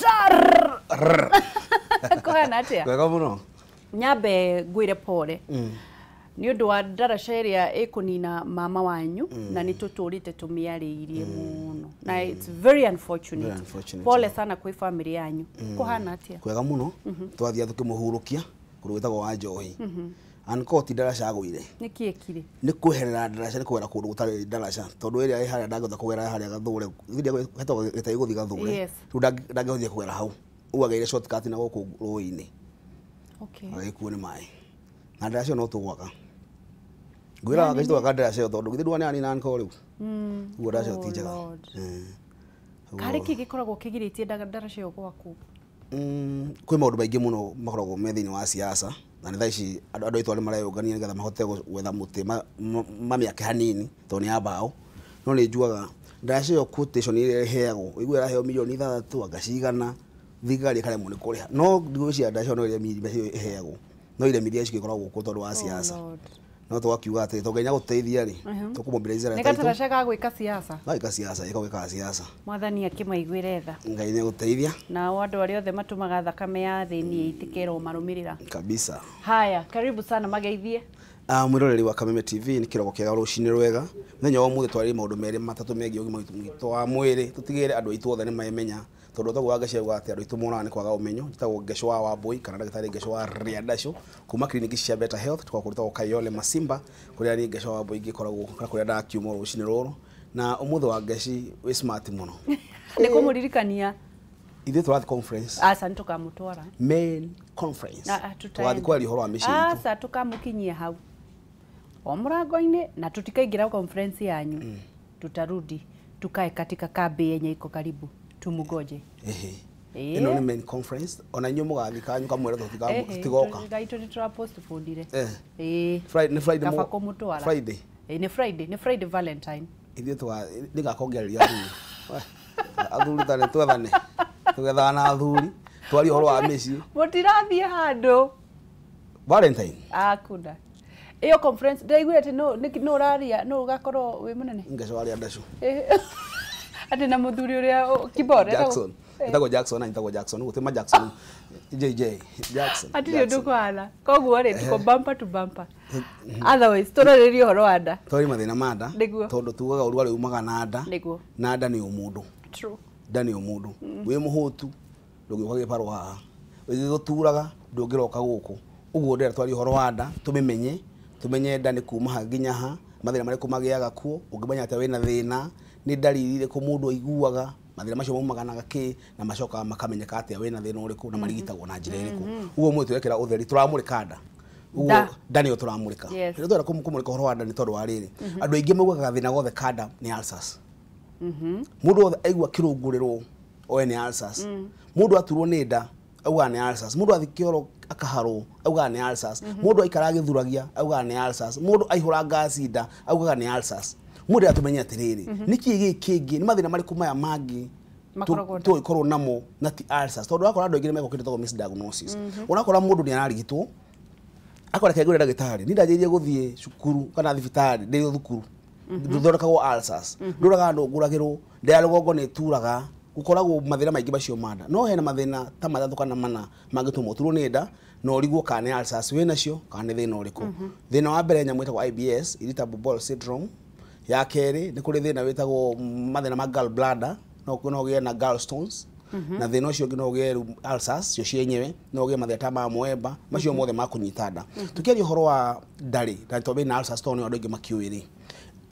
Sir. Kuhana atia? Kwega muno. Nyambe ngwire pole. Nĩ ũndũ wa ndaraca ĩrĩa ĩkũnina mama wanyu na nĩ tũtũrĩte tũmĩarĩirie mũno na it's very unfortunate. Very unfortunate. Pole sana kwĩ family yanyu. Kũhana atia? Kwega muno. Twathia tukĩmũhurũkia kũndũ gwĩtagwo wa Njohi. Anko ti ndaraca agũire. Nĩkĩ ekire? Nĩ kweherera ndaraca, nĩ kũgera kũndũ gũtarĩ ndaraca tondũ ĩrĩa ĩ harĩa ndangĩhota kũgera harĩa Gathũre. Hetagwo gĩtai gũthiĩ Gathũre. Yes. Rĩu ndangĩhotire kũgera hau. Ũguo ageire shortcut na gũkũ rũĩ-inĩ. Okay. Agĩkuo nĩ maĩ. Na ndaraca ĩyo no tũgwaka. Ngwĩra Wangeci twaka ndaraca ĩyo tondũ githĩ ndwona nĩ nanko rĩu. Ũguo ndaraca ĩyo ti Oh, njega. Lord. Karĩ kĩ gĩkoragwo kĩgirĩtie ndaraca ĩyo gwakwo? Kwĩ maũndũ maingĩ mũno makoragwo me thĩinĩ wa siasa na nĩ thaa ici andũ aitũ arĩa mareyũngania nĩgetha mahote gwetha mũtĩ mamĩake hanini tondũ nĩ ya mbaũ. No nĩ njugaga ndaraca ĩyo quotation ĩrĩa ĩheagwo ũigue ĩraheo mirioni 6 anga cigana, thirikari ĩkaremwo nĩ kũrĩha. No ndigwĩciria ndaraca ĩyo no ĩrĩa mbeca icio ĩheagwo no iremithia icio ikoragwo kuo tondũ wa siasa. Oh, Lord. No tũgakiuga atĩ tondũ Ngai nĩagũtũteithia rĩ, tũkũmobilize Nĩ arĩa taitũ. gataraca ga gwĩka siasa. Gagĩka siasa, ĩka gwĩkaga siasa. Mwathani akĩmaiguĩre tha. Ngai nĩagũteithia. Nao andũ arĩa othe matũmaga thakame ya thĩni ĩitĩke marũmĩrĩra. Kabisa. Haya, karibu sana mageithie. Mwĩroreri wa Kameme TV nĩ kĩroko kĩega rũcinĩ rwega. Mũthenya wa ũmũthĩ twarĩrie maũndũ merĩ matatũ megiĩ ũgima witũ wa mwĩrĩ. Tũtigĩrĩre andũ aitũ othe nĩ memenya tondũ ũtagwo wa Ngeci auga atĩ andũ aitũ moraga nĩ kwaga ũmenyo. Njĩtagwo Ngeci wa Wambui kana ndagĩtarĩ Ngeci wa Rĩandacũ kuma kiriniki cia Better Health tukoragwo kũndũ Kayole Masimba kũrĩa niĩ Ngeci wa Wambui ngĩkoragwo kana kũrĩa ndakiuma rũcinĩ rũrũ. Na ũmũthĩ wa Ngeci wĩ smart mũno. Nĩ kũmũririkania. Ithuĩ tũrathiĩ conference. Aca nĩ tũkamũtwara. Main conference. Tutaenda. Tũgathiĩ kwaria ũhoro wa mĩciĩ itũ. Aca tũkamũkinyia hau o mũrango-inĩ na tutikaingĩra conference yanyu. Tutarudi tukae katika kambi yenye iko karibu tumugoje. Ehe. Ĩĩ. Ĩno nĩ main conference ona inyuĩ mũgathiĩ kanyu kamwĩra tũtigoka. Gaitũ nĩ tũra postponire. Eh. Friday nĩ Friday Kaba kũmũtwara. Friday. Ĩĩ, nĩ Friday, nĩ Friday Valentine. Ithuĩ tũga nĩgakongereria athuri. Athuri tarĩ twethane. Tũgethaga na athuri twarie ũhoro wa mĩciĩ. Mũtirathiĩ handũ. Valentine. Hakuna. Ĩyo conference ndĩraiguire atĩ nũ ũraria, nũ ũgakorwo wĩ mũnene? Ngeci wa Rĩandacũ. Atĩ na mũthuri ũrĩa Kibore. Jackson. Etagwo Jackson na njĩtagwo Jackson. Gũtirĩ ma Jackson. JJ Jackson. Hatirĩ ũndũ kũhana. Koguo rĩ tuko bumper to bumper. Otherwise tũrarĩrĩria ũhoro wa nda. Twarĩ mathĩna ma nda. Nĩguo. Tondũ tugaga ũrugarĩ umaga na nda. Nĩguo. Na nda nĩ ũmũndũ. True. Nda nĩ ũmũndũ. Wĩ mũhũtu ndũngĩũka gĩbarũ haha. Ĩgĩgũturaga ndũngĩroka gũkũ. Ũguo ndĩrenda twarie ũhoro wa nda tũmĩmenye, tũmenye nda nĩ kuma ha nginya ha, mathĩna marĩkũ magĩaga kuo, ũngĩmenya atĩa wĩna thĩna, nĩ ndariri irĩkũ mũndũ aiguaga, mathĩna macio maumaga na gakĩ na macokaga makamenyeka atĩa wĩna thĩna ũrĩkũ na marigitagwo na njĩra ĩrĩkũ. Ũguo ũmũthĩ tũrekĩra ũtheri, tũramũrĩka nda. Ũguo nda nĩyo tũramũrĩka. Yes. Rĩrĩa tũrenda kũmũrĩka ũhoro wa nda nĩ tondũ wa rĩrĩ, andũ aingĩ maugaga gathĩna gothe ka nda nĩ ulcers. Mũndũ wothe aigua kĩrũngũrĩrwo oe nĩ ulcers. Mũndũ aturwo nĩ nda augaga nĩ ulcers. Mũndũ athiĩ kĩoro akaharwo augaga nĩ ulcers. Mũndũ aikara agĩthuragia augaga nĩ ulcers. Mũndũ aihũra ngasi nda augaga nĩ ulcers. Mũndũ atũmenye atĩrĩrĩ, nĩkĩ gĩkĩ kĩngĩ, nĩ mathĩna marĩkũ maya mangĩ Makoragwo nda? tũgĩkorwo namo na ti ulcers. Tondũ ũrakora andũ aingĩ nĩ mekwo kĩndũ gĩtagwo misdiagnosis. Ũrakora mũndũ nĩ ararigitwo akora reke ngũre ndagĩtarĩ, niĩ ndanjĩrĩirie gũthiĩ cukuru kana thibitarĩ ndĩ thukuru ndũthondekagwo ulcers, ndũraga ndũngũragĩrwo, nda ya rũgongo nĩ ĩturaga, gũkoragwo mathĩna maingĩ macio ma nda. No hena mathĩna ta 3 kana 4 mangĩtũma ũturwo nĩ nda na ũrigwo kana nĩ ulcers wĩ nacio kana nĩ thĩna ũrĩkũ. Thĩna wa mbere nyamũ ĩtagwo IBS, irritable bowel syndrome. Ya kerĩ nĩ kũrĩ thĩna wĩtagwo mathĩna ma gallbladder, no ũgĩe na gallstones. Na thĩna ũcio ũngĩ no ũgĩe ulcers cio cienyewe, no ũgĩe mathĩna ta ma mũemba, macio mothe ma kũnyita nda. Tũkĩaria ũhoro wa nda rĩ, na tondũ wĩna ulcers tondũ nĩ andũ aingĩ makĩũĩ rĩ,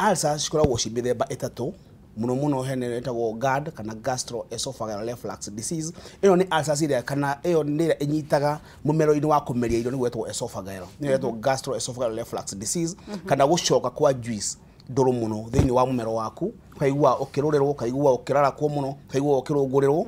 ulcers cikoragwo ci mĩthemba 3 mũno mũno. Hena ĩrĩa ĩtagwo GERD kana gastroesophageal reflux disease. Ĩno nĩ ulcers ĩrĩa kana ĩyo nĩ ĩrĩa ĩnyitaga mũmero-inĩ wa kũmeria irio, nĩguo ĩtagwo esophageal. Nĩyo ĩtagwo gastroesophageal reflux disease kana gũcoka kwa juice ndũrũ mũno thĩinĩ wa mũmero waku, ũkaigua ũkĩrũrĩrwo, ũkaigua ũkĩrarakwo mũno, ũkaigua ũkĩrũngũrĩrwo.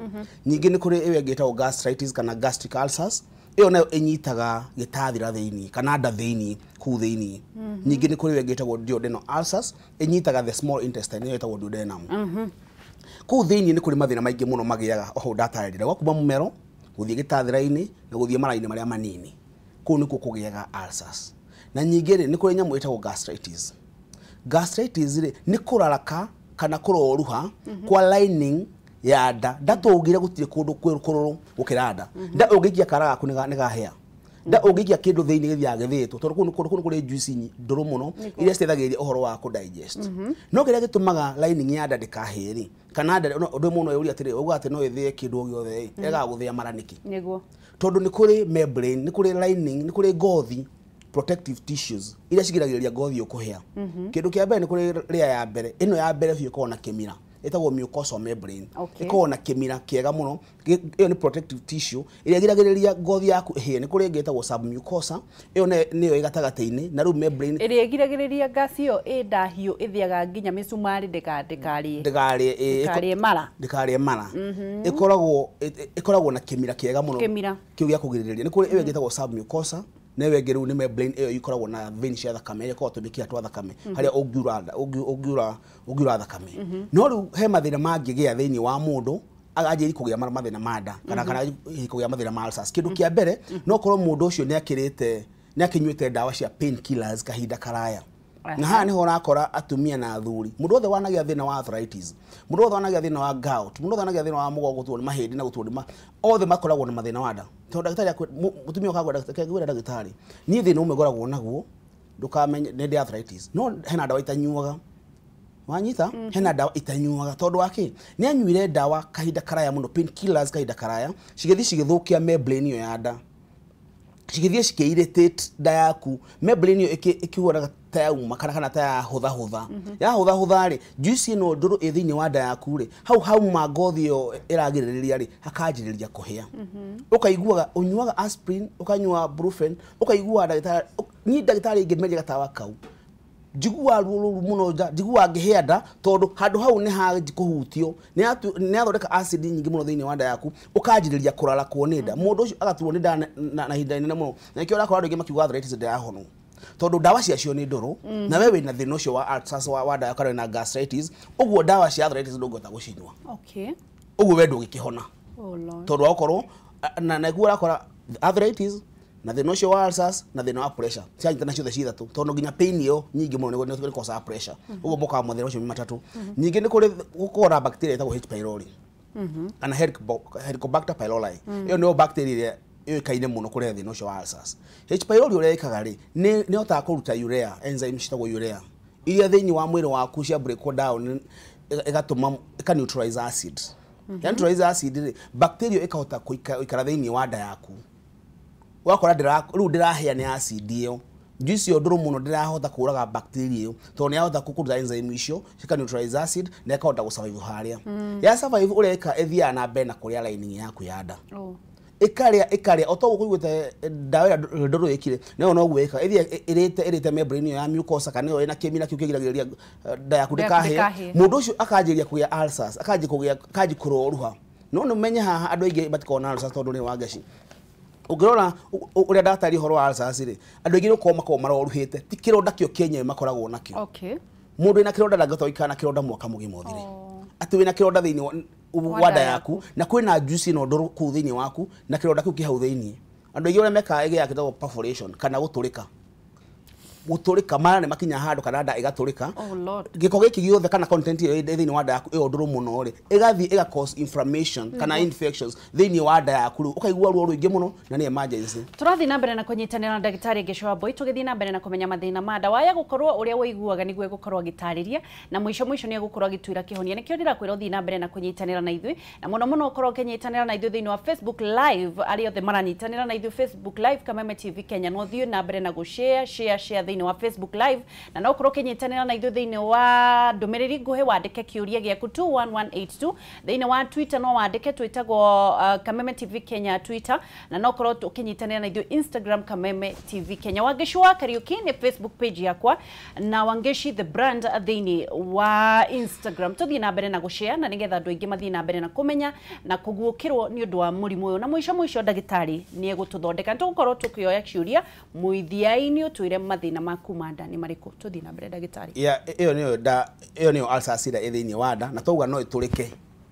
Ningĩ nĩ kũrĩ ĩyo ĩngĩ ĩtagwo gastritis kana gastric ulcers. Ĩyo nayo ĩnyitaga gĩtathira thĩinĩ kana nda thĩinĩ kũu thĩinĩ. Ningĩ nĩ kũrĩ ĩyo ĩngĩ ĩtagwo duodenal ulcers, ĩnyitaga the small intestine, ĩyo ĩtagwo duodenum. Kũu thĩinĩ nĩ kũrĩ mathĩna maingĩ mũno magĩaga o hau ndatarĩria, gwa kuma mũmero gũthiĩ gĩtathira-inĩ na gũthiĩ mara-inĩ marĩa manini, kũu nĩkuo kũgĩaga ulcers. Na ningĩ rĩ, nĩ kũrĩ nyamũ ĩtagwo gastritis. Gastritis rĩ, nĩ kũraraka kana kũroruha kwa lining ya nda ndatũngire gũtirĩ kũndũ kũrũrũ gũkĩra nda. Nda ũngĩikia kara gaku nĩ gahĩa. Nda ũngĩikia kĩndũ thĩinĩ gĩthiaga gĩthĩĩtwo tondũ kũndũ kũrĩ juice ndũrũ mũno iria citeithagĩrĩria ũhoro wa kũ digest. No kĩrĩa gĩtũmaga lining ya nda ndĩkahĩe rĩ, kana nda ũndũ mũno ũria atĩrĩ uga atĩ no ĩthĩe kĩndũ o gĩothe ĩ ĩgaga gũthĩa mara nĩkĩ? Nĩguo. Tondũ nĩ kũrĩ membrane, nĩ kũrĩ lining, nĩ kũrĩ ngothi protective tissues iria cigiragĩrĩria ngothi ũkũhĩa. Kĩndũ kĩa mbere nĩ kũrĩ layer ya mbere, ĩno ya mbere biũ ĩkoragwo na kĩmira ĩtagwo mucosal membrane. Ĩkoragwo na kĩmira kĩega mũno, ĩyo nĩ protective tissue ĩrĩa ĩgiragĩrĩria ngothi yaku ĩhĩe. Nĩ kũrĩ ĩngĩ ĩtagwo submucosa, ĩyo nĩyo ĩ gatagatĩ-inĩ, na rĩu membrane ĩrĩa ĩgiragĩrĩria ngasi ĩyo ĩ ndahiũ ĩthĩaga nginya mĩcumarĩ ndĩkarĩe mara. Ndĩkarĩe mara. Ĩkoragwo na kĩmira kĩega mũno kĩu gĩa kũgirĩrĩria. Nĩ kũrĩ ĩyo ĩngĩ ĩtagwo submucosa, na ĩyo ĩngĩ rĩu nĩ membrane ĩyo ĩkoragwo na vein cia thakame, ĩrĩa ĩkoragwo tũmĩkiha twa thakame harĩa ũngiura thakame. No rĩu he mathĩna mangĩgĩa thĩinĩ wa mũndũ aganjĩrĩria kũgĩa mathĩna ma nda kana kũgĩa mathĩna ma ulcers. Kĩndũ kĩa mbere no korwo mũndũ ũcio nĩ akĩnyuĩte ndawa cia pain killers kahinda karaya. Na haha niho ũrakora atumia na athuri, mũndũ wothe wanagĩa thĩna wa arthritis, mũndũ wothe wanagĩa thĩna wa gout, mũndũ wothe wanagĩa thĩna wa mũgongo gũtuo nĩ mahĩndĩ na gũtuo nĩ othe makoragwo na mathĩna wa nda. Tondũ ndagĩtarĩ mũtumia ũkagwĩra ndagĩtarĩ, niĩ thĩna ũmwe ngoragwo naguo ndũkamenye nĩ ndĩ arthritis, no hena ndawa itanyuaga. Wanyita? Hena ndawa itanyuaga tondũ wa kĩ? Nĩ anyuire ndawa kahinda karaya mũno, pain killers kahinda karaya, cigĩthiĩ cigĩthũkia membrane ĩyo ya nda, cigĩthiĩ cikĩ-irritate nda yaku, membrane ĩyo ĩkĩhuanaga ta yauma kana ta yahũthahũtha. Yahũthahũtha rĩ, juice ĩno ndũrũ ĩ thĩinĩ wa nda yaku rĩ, hau hauma ngothi ĩyo ĩragirĩrĩria rĩ, hakanjĩrĩria kũhĩa. Ũkaiguaga ũnyuaga aspirin, ũkanyua brufen, ũkaiguaga ndagĩtarĩ, niĩ ndagĩtarĩ ingĩmeria gatawa kau njiguaga ruo rũru mũno nja, njiguaga ngĩhĩa nda tondũ handũ hau nĩ hanji kũhutio, nĩ athondeka acid nyingĩ mũno thĩinĩ wa nda yaku, ũkanjĩrĩria kũrarakwo nĩ nda. Mũndũ ũcio agaturwo nĩ nda na ihinda inene mũno. Na nĩkĩo ũrakora andũ aingĩ makiuga arthritis ndĩrahonwo, tondũ ndawa ciacio nĩ ndũrũ, na we wĩna thĩna ũcio wa ulcers wa nda kana wĩna gastritis, ũguo ndawa cia arthritis ndũngĩhota gũcinyua. Ũguo we ndũngĩkĩhona. Tondũ wa gũkorwo na nĩguo ũrakora arthritis na thĩna ũcio wa ulcers na thĩna wa pressure cianyitana ciothe ci ithatũ, tondũ nginya pain ĩyo nyingĩ mũno nĩ causaga pressure. Ũguo mokaga mathĩna macio me matatũ. Ningĩ nĩ kũrĩ gũkorwo na bacteria ĩtagwo H pylori kana Helicobacter pylori. Ĩyo nĩyo bacteria ĩrĩa yũĩkaine mũno kũrehe thĩna ũcio wa ulcers. H pylori ũrĩa ĩkaga rĩ, nĩ ĩhotaga kũruta urea, enzyme citagwo urea iria thĩinĩ wa mwĩrĩ waku cia break down, ĩgatũma ĩka neutralize acid. Ya neutralize acid rĩ, bacteria ĩkahota gũikara thĩinĩ wa nda yaku. Wakora rĩu ndĩrahĩa nĩ acid ĩyo, juice ĩyo ndũrũ mũno ndĩrahota kũraga bacteria ĩyo tondũ nĩ yahota kũruta enzyme icio cika neutralize acid na ĩkahota gũ survive harĩa. Ya survive ũrĩa ĩka ĩthiaga na mbere na kũrĩa lining yaku ya nda. Ĩkarĩa o toguo kũiguĩte ndawa ĩrĩa ndũrũ ĩkire, nayo noguo ĩkaga, ĩthiĩ ĩrĩte membrane ĩyo ya mucosa kana ĩyo ĩna kĩmira kĩu kĩgiragĩrĩria nda yaku ndĩkahĩe. Mũndũ ũcio akanjĩrĩria kũgĩa ulcers, akanjia kũroruha. No nĩ ũmenye haha andũ aingĩ matikoragwo na ulcers tondũ nĩ wa ngeci. Ũngĩrora ũrĩa ndagĩtarĩ ũhoro wa ulcers rĩ, andũ aingĩ nĩ gũkorwo makoragwo maroruhĩte, ti kĩronda kĩo kĩenyewe makoragwo nakĩo. Mũndũ wĩna kĩronda ndangĩhota gũikara na kĩronda mwaka mũgima ũthire. Atĩ wĩna kĩronda thĩinĩ wa nda yaku na kwĩna juice ĩno ndũrũ kũu thĩinĩ waku na kĩronda kĩu kĩ hau thĩinĩ. Andũ aingĩ ũrĩa mekaga ĩgĩaga kĩtagwo perforation kana gũtũrĩka. Gũtũrĩka mara nĩ makinya handũ kana nda ĩgatũrĩka. Gĩko gĩkĩ gĩothe kana content ĩyo ĩ thĩinĩ wa nda yaku ĩyo ndũrũ mũno rĩ, ĩgathiĩ ĩga cause inflammation kana infections thĩinĩ wa nda yaku rĩu ũkaigua ruo rũingĩ mũno na nĩ emergency. Tũrathiĩ na mbere na kũnyitanĩra na ndagĩtarĩ Ngĩcĩ Wambui tũgĩthiĩ na mbere na kũmenya mathĩna ma nda. Waya gũkorwo ũrĩa ũiguaga nĩguo egũkorwo agĩtarĩria na mũico mũico nĩ egũkorwo agĩtwĩra kĩhonia. Nĩkĩo ndĩrakwĩra ũthiĩ na mbere na kũnyitanĩra na ithuĩ, na mũno mũno ũkorwo ũkĩnyitanĩra na ithuĩ thĩinĩ wa Facebook Live. Arĩa othe maranyitanĩra na ithuĩ Facebook Live Kameme TV Kenya, no ũthiĩ na mbere na gũ share share share thĩinĩ wa Facebook Live, na no ũkorwo ũkĩnyitanĩra na ithuĩ thĩinĩ wa ndũmĩrĩri nguhĩ, wandĩke kĩũria gĩaku 21182. Thĩinĩ wa Twitter no wandĩke, twĩtagwo Kameme TV Kenya Twitter, na no ũkorwo ũkĩnyitanĩra na ithuĩ Instagram Kameme TV Kenya. Wangeci wa Kariuki nĩ Facebook page yakwa, na Wangeci the brand thĩinĩ wa Instagram. Tũthiĩ na mbere na gũshare na nĩgetha andũ aingĩ mathiĩ na mbere na kũmenya na kũguũkĩrwo nĩ ũndũ wa mũrimũ ũyũ. Na mũico mũico ndagĩtarĩ nĩ egũtũthondeka. Nĩtũgũkorwo tũkĩoya ciũria mũithia-inĩ ũtwĩre mathĩna maku ma nda nĩ marĩkũ. Tũthiĩ na mbere ndagĩtarĩ. Ĩyo nĩyo nda, ĩyo nĩyo ulcers ĩrĩa ĩ thĩinĩ wa nda, na twauga no ĩtũrĩke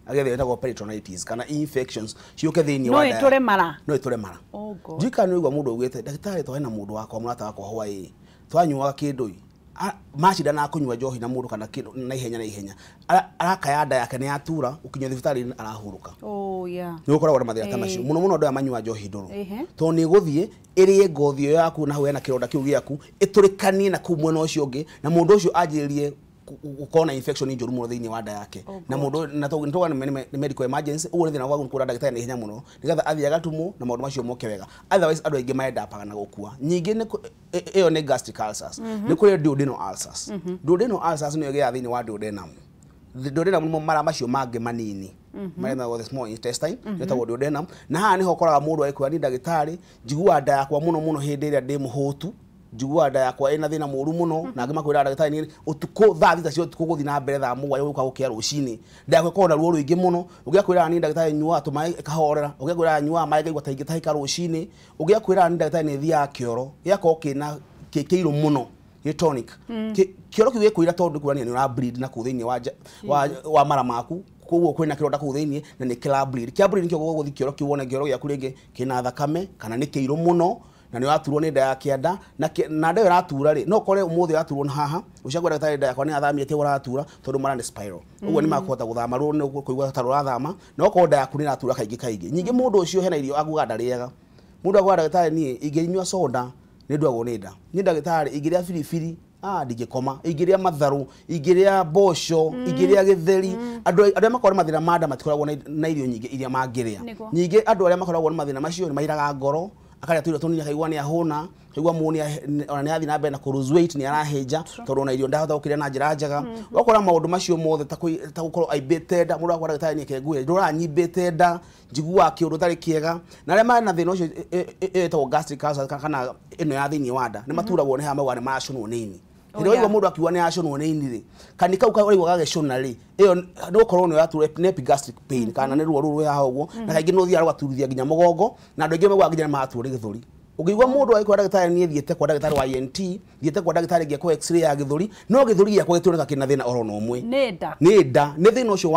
agetha ĩtagwo peritonitis kana infections ciũke thĩinĩ wa nda. No ĩtũre mara. No ĩtũre mara. Ndiũĩ kana nĩ ũigua mũndũ augĩte ndagĩtarĩ twarĩ na mũndũ wakwa mũrata wakwa hwaĩ twanyuaga kĩndũ Macindana kũnyua njohi na mũndũ kana kĩndũ na ihenya na ihenya, arakaya nda yake nĩ yatura, ũkinya thibitarĩ arahurũka. Oh yeah. Nĩ gũkoragwo na mathĩna ta macio mũno mũno andũ aya manyua njohi ndũrũ, Ehe. tondũ nĩ ĩgũthiĩ ĩrĩe ngothi ĩyo yaku na hau hena kĩronda kĩu gĩaku, ĩtũrĩkanie na kũu mwena ũcio ũngĩ, na mũndũ ũcio anjĩrĩrie gũkorwo na infection njũru mũno thĩinĩ wa nda yake. Oh. Na mũndũ na tondũ nĩ nĩ medical emergency, ũguo nĩ thĩna wa kũra ndagĩtarĩ na ihenya mũno nĩgetha athiĩ agatumwo na maũndũ macio moke wega, otherwise andũ aingĩ maendapaga na gũkua. Ningĩ nĩ ĩyo nĩ gastric ulcers. Nĩ kũrĩ duodenal ulcers. Duodenal ulcers nĩyo ĩgĩaga thĩinĩ wa duodenum. Duodenum nĩmo mara macio mangĩ manini marĩa metagwo the small intestine, metagwo duodenum, na haha nĩho ũkoraga mũndũ agĩkwĩra, "Ni ndagĩtarĩ, njiguaga nda yakwa mũno mũno hĩndĩ ĩrĩa ndĩ mũhũtu, njiguaga nda yakwa ĩna thĩna mũru mũno." Na angĩ makwĩra, "Ndagĩtarĩ, niĩ ũtukũ thaa 6 cia ũtukũ gũthiĩ na mbere thaa 7 gũka gũkĩa rũcinĩ, nda yakwa ĩkoragwo na ruo rũingĩ mũno." Ũngĩ akwĩraga, "Niĩ ndagĩtarĩ, nyuaga tũmaĩ ĩkahorera." Ũngĩ akwĩraga, "Nyuaga maĩ ngaigua ta ingĩtahĩka rũcinĩ." Ũngĩ akwĩraga, "Niĩ ndagĩtarĩ, nĩ thiaga kĩoro gĩgakorwo kĩna kĩ kĩirũ mũno, gĩ tonic." Kĩoro kĩu gĩkũira tondũ kuonania nĩ ũra bleed na kũu thĩinĩ wa wa mara maku, koguo kwĩna kĩronda kũu thĩinĩ na nĩ kĩra bleed. Kĩa bleed nĩkĩo gũgũthiĩ kĩoro kĩu wone kĩoro gĩaku rĩngĩ kĩna thakame kana nĩ kĩirũ mũno na nĩ ũraturwo nĩ nda ya kĩanda na nda ĩyo ĩratura rĩ, no ũkore ũmũthĩ ũraturwo na haha, ũcio ndagĩtarĩ, nda yakwa nĩ yathamia ũratura, tondũ mara nĩ spiral ũguo nĩ makũhota gũthama, ruo nĩ kũigua ta rũrathama, na okorwo nda yaku nĩ ĩratura kaingĩ kaingĩ. Ningĩ mũndũ ũcio hena irio aguga ndarĩaga. Mũndũ aguga, "Ndagĩtarĩ, niĩ ingĩnyua soda nĩ ndwagwo nĩ nda. Niĩ ndagĩtarĩ, ingĩrĩa biribiri ndingĩkoma, ingĩrĩa matharũ, ingĩrĩa mboco, ingĩrĩa gĩtheri." Andũ arĩa makoragwo na mathĩna ma nda matikoragwo na irio nyingĩ iria mangĩrĩa. Ningĩ andũ arĩa makoragwo na mathĩna macio nĩ mairaga ngoro, akarĩa tũirio tũnini akaigua nĩ ahũna, akaigua mũndũ ona nĩ athiĩ na mbere na kũ lose weight, nĩ arahĩnja tondũ ona irio ndahota gũkĩrĩa na njĩra njega. Ũgakora maũndũ macio mothe ta gũkorwo aimbĩte nda. Mũndũ akora, "Ndagĩtarĩ, niĩ kengue ndũraga nyimbĩte nda, njiguaga kĩũndũ ũtarĩ kĩega." Na arĩa marĩ na thĩna ũcio ĩtagwo gastric ulcer kana ĩno ya thĩinĩ wa nda nĩ maturagwo nĩ haha, maugaga nĩ maracũnwo nĩ ini. Oh, Hĩndĩ waigua mũndũ akiuga nĩ acũnwo nĩ ini rĩ, kani kau ũraigua gagĩcũna rĩ, ĩyo nĩ gũkorwo nĩ ũratura, nĩ epigastric pain kana nĩ ruo rũu rwĩ haha ũguo, na kaingĩ nĩ ũthiaga rũgaturithia nginya mũgongo, na andũ aingĩ maugaga nginya nĩ maraturwo nĩ gĩthũri. Ũngĩigua mũndũ agĩkwĩra, "Ndagĩtarĩ, niĩ thiĩte kwa ndagĩtarĩ wa ENT, thiĩte kwa ndagĩtarĩ ngĩekwo x-ray ya gĩthũri, no gĩthũri gĩakwa gĩtioneka kĩna thĩna oro na ũmwe." Nĩ nda. Nĩ nda, nĩ thĩna ũcio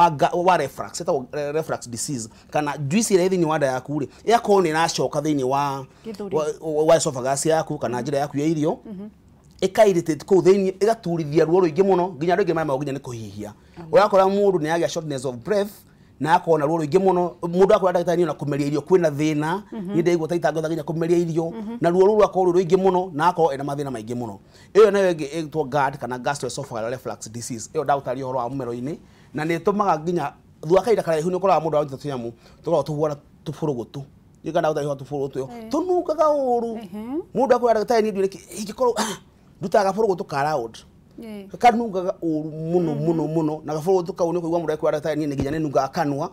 wa reflux, ĩtagwo reflux disease, kana juice ĩrĩa ĩ thĩinĩ wa nda yaku rĩ, ĩgakorwo nĩ ĩracoka thĩinĩ wa Gĩthũri. wa esophagus yaku kana njĩra yaku ya irio, ĩka irritate kũu thĩinĩ, ĩgaturithia ruo rũingĩ mũno nginya andũ aingĩ maremagwo nginya nĩ kũhihia. Ũrakora mũndũ nĩ agĩa shortness of breath na akorwo na ruo rũingĩ mũno. Mũndũ akora, "Ndagĩtarĩ, niĩ ona kũmeria irio kwĩna thĩna, niĩ ndaigua ta itangĩhota nginya kũmeria irio," na ruo rũu rũgakorwo rwĩ rũingĩ mũno na akorwo ena mathĩna maingĩ mũno. Ĩyo nayo ĩngĩ ĩtwo GERD kana gastroesophageal reflux disease. Ĩyo ndagũtarĩria ũhoro wa mũmero-inĩ, na nĩ ĩtũmaga nginya thutha wa kahinda karaihu nĩ ũkoraga mũndũ aranyita tũnyamũ tũkoragwo tũhuana tũbũrũgũtũ. Ndiũĩ kana ndagũtarĩria ũhoro wa tũbũrũgũtũ ĩyo tũnungaga ũru. Mũndũ akwĩra, "Ndagĩtarĩ, niĩ ndiũĩ nĩkĩ ingĩkorwo ndutaga gabũrũgũtũ ka round kanungaga ũru mũno mũno mũno." Na gabũrũgũtũ kau nĩ ũkũigua mũndũ akwĩra, "Ndagĩtarĩ, niĩ nĩ nginya nĩ nungaga kanua."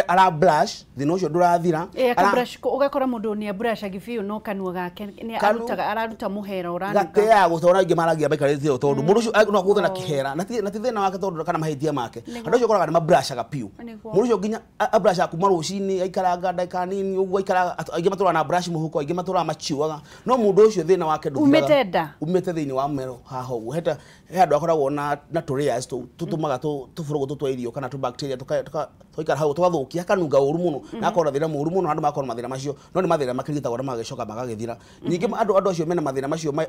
Ara blush, thĩna ũcio ndũrathira. Akabrush, ũgakora mũndũ nĩ abrashagi biũ no kanua gake nĩ arutaga araruta mũhera ũranunga. Gateaga gũtona aingĩ maragia maikarĩte ũũ tondũ mũndũ ũcio no akũgũthe na kĩhera na ti thĩna wake tondũ kana mahĩtia make. Andũ acio ũkoraga nĩ mabrashaga biũ. Mũndũ ũcio nginya abrashaga kuma rũcinĩ, aikaranga ndagĩka nini ũguo aikaraga. Aingĩ matũraga na brush mũhuko, aingĩ matũraga machiuaga, no mũndũ ũcio thĩna wake ndũthiraga. Umĩte nda. Umĩte thĩinĩ wa mũmero haha ũguo, heta he handũ akoragwo na tũrĩas tũtũmaga tũbũrũgũtũ twa irio kana tũbacteria tũgaikara hau tũgathũkia, hakanunga ũru mũno na akorwo na thĩna mũru mũno. Andũ magakorwo na mathĩna macio, no nĩ mathĩna makĩrigitagwo na magagĩcoka magagĩthira. Ningĩ andũ acio mena mathĩna macio ma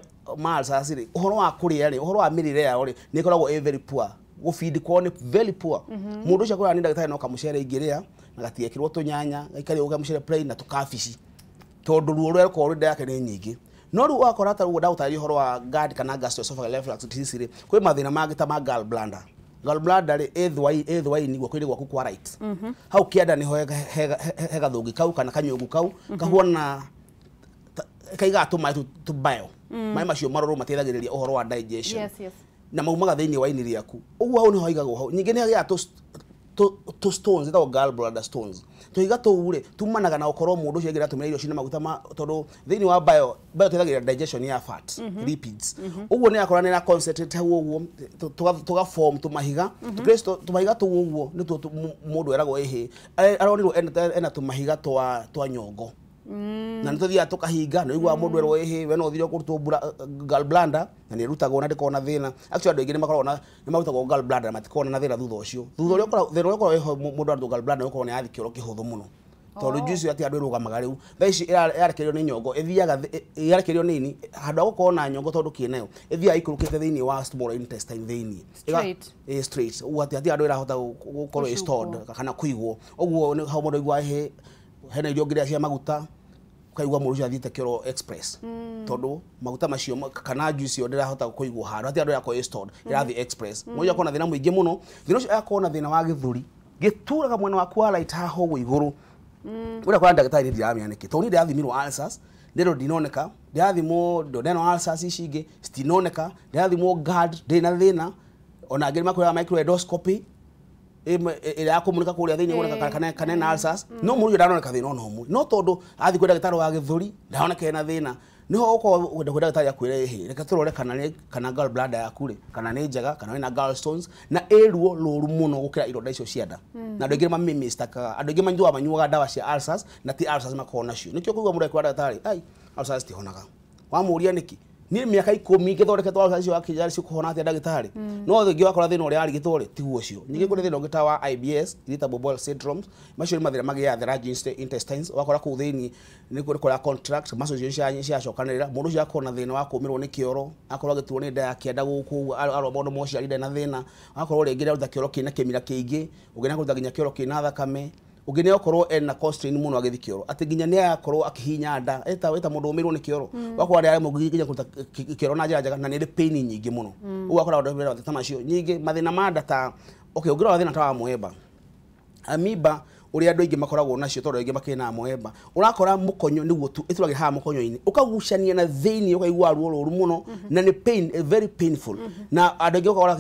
ulcers rĩ, ũhoro wa kũrĩa rĩ, ũhoro wa mĩrĩre yao rĩ, nĩ ĩkoragwo ĩ very poor, gũbindi kwao nĩ very poor. Mũndũ ũcio akwĩraga, "Nĩ ndagĩtarĩ, no kamũcere ingĩrĩa na gatiekĩrwo tũnyanya, gaikare ũguo kamũcere plain na tũkabici," tondũ ruo rũrĩa rũkoragwo rwĩ nda yake nĩ nyingĩ. No rĩu ũgakora ta ũguo ndagũtarĩria ũhoro wa GERD kana gastroesophageal reflux disease rĩ, kwĩ mathĩna mangĩ ta ma gallbladder. Gallbladder rĩ, ĩ thwai-inĩ guoko-inĩ gwaku kwa right hau kĩanda, nĩho he gathũngĩ kau kana kanyũngũ kau kahuana kaigaga tũmaĩ tũ bile. Maĩ macio marũrũ mateithagĩrĩria ũhoro wa digestion na maumaga thĩinĩ wa ini rĩaku, ũguo hau nĩho haigagwo hau. Ningĩ nĩ hagĩaga tũ stones ĩtagwo gallbladder stones. Tũhiga tũu rĩ, tumanaga na gũkorwo mũndũ ũcio aingĩ aratũmĩra irio cina maguta ma, tondũ thĩinĩ wa bile, bile ĩteithagĩrĩria digestion ya fat, lipids. Ũguo nĩ yakora nĩ ĩra concentrate hau ũguo, tũga form tũmahiga. Tũkristo tũmahiga tũu ũguo nĩtuo mũndũ eragwo ĩhĩ aronirwo ena tũmahiga twa nyongo, na nĩ tũthiaga tũkahinga. Nĩ ũiguaga mũndũ erwo, "Ĩhĩ, we no ũthire kũrutwo gallbladder," na nĩ ĩrutagwo na ndĩkoragwo na thĩna. Actually, andũ aingĩ nĩ makoragwo na nĩ marutagwo gallbladder na matikoragwo na thĩna thutha ũcio. Thutha ũrĩa ũkoragwo thĩna ũrĩa ũkoragwo wĩho mũndũ arutwo gallbladder nĩ ũkorwo nĩ arathiĩ kĩoro kĩhũthũ mũno. Tondũ juice ati andũ ĩrũgamaga rĩu thaa ici ĩrarekererio nĩ nyongo ĩthiaga ĩrarekererio nĩ ini handũ ha gũkorwo na nyongo tondũ kĩnayo ĩthiaga ikũrũkĩte thĩinĩ wa small intestine thĩinĩ. Straight. Straight ũguo atĩ hatirĩ andũ ĩrahota gũkorwo ĩ stored kana kũigwo. Ũguo hau mũndũ aiguaga hena irio ũngĩrĩa cia maguta ukaigua mũndũ ũcio athiĩte kĩoro express tondũ maguta macio kana juice ĩyo ndĩrahota kũigwo handũ hatirĩ andũ ĩrakorwo ĩ stored ĩrathiĩ express. Mũndũ ũcio akorwo na thĩna mũingĩ mũno. Thĩna ũcio agakorwo na thĩna wa gĩthũri gĩturaga mwena waku wa right haha ũguo igũrũ. Ũrĩa kwa ndagĩtarĩ nĩ ndiramenya nĩkĩ tondũ niĩ ndĩrathimirwo ulcers ndĩrwo ndinoneka, ndĩrathimwo duodenal ulcers ici ingĩ citinoneka, ndĩrathimwo GERD ndĩ na thĩna, ona angĩ nĩmakwĩraga microendoscopy ĩrĩa ya kũmũrĩka kũrĩa thĩinĩ woneka kana ena ulcers, no mũndũ ũcio ndaroneka thĩna ona ũmwe, no tondũ athiĩ kwĩ ndagĩtarĩ wa gĩthũri ndaroneka ena thĩna, niho ũkorwo wenda kwĩ ndagĩtarĩ akwĩre ĩhĩ reke tũrore kana nĩ kana gallbladder yaku rĩ kana nĩ njega kana wĩna gallstones na ĩ ruo rũru mũno gũkĩra ironda icio cia nda. Na andũ aingĩ mamĩmistakaga, andũ aingĩ manyuaga manyuaga ndawa cia ulcers na ti ulcers makoragwo nacio. Nĩkĩo kũigua mũndũ akĩra ndagĩtarĩ ai ulcers citihonaga, wamũria nĩkĩ niĩ mĩaka 10 ngĩthondeketwo ulcers icio akĩnjĩra cikũhona atĩa ndagĩtarĩ, no rĩngĩ wakora thĩna ũrĩa arigitwo rĩ tiguo ũcio. Ningĩ kũrĩ thĩna ũngĩ ta wa IBS, irritable bowel syndrome, macio nĩ mathĩna magĩaga the large intestines, wakora kũu thĩinĩ nĩ kũrĩa contract muscles icio ciacokanĩrĩra, mũndũ ũcio akorwo na thĩna wa kũũmĩrwo nĩ kĩoro, akorwo agĩturwo nĩ nda ya kĩanda gũkũ ũguo arora maũndũ ma ũciari ndarĩ na thĩna, akorwo rĩngĩ nĩaruta kĩoro kĩna kĩmira kĩingĩ, ũngĩ nĩakũruta nginya kĩoro kĩna thakame, ũngĩ nĩ okorwo ena constraint mũno agĩthiĩ kĩoro atĩ nginya nĩ arakorwo akĩhinya nda eta mũndũ ũmĩirwo nĩ kĩoro wakorwo nĩ aremwo nginya kũruta kĩoro na njĩra njega na nĩ ĩrĩ pain nyingĩ mũno. Ũguo akora andũ mena mathĩna macio. Nyingĩ mathĩna ma nda ta okay ũngĩrora thĩna ta wa mũemba amoeba ũrĩa andũ aingĩ makoragwo nacio tondũ aingĩ makĩrĩ na amoeba, ũrakora mũkonyo nĩguo tu ĩturagĩra haha mũkonyo-inĩ ũkagucania na thĩinĩ ũkaigua ruo rũru mũno na nĩ pain, very painful. Na andũ aingĩ ũkora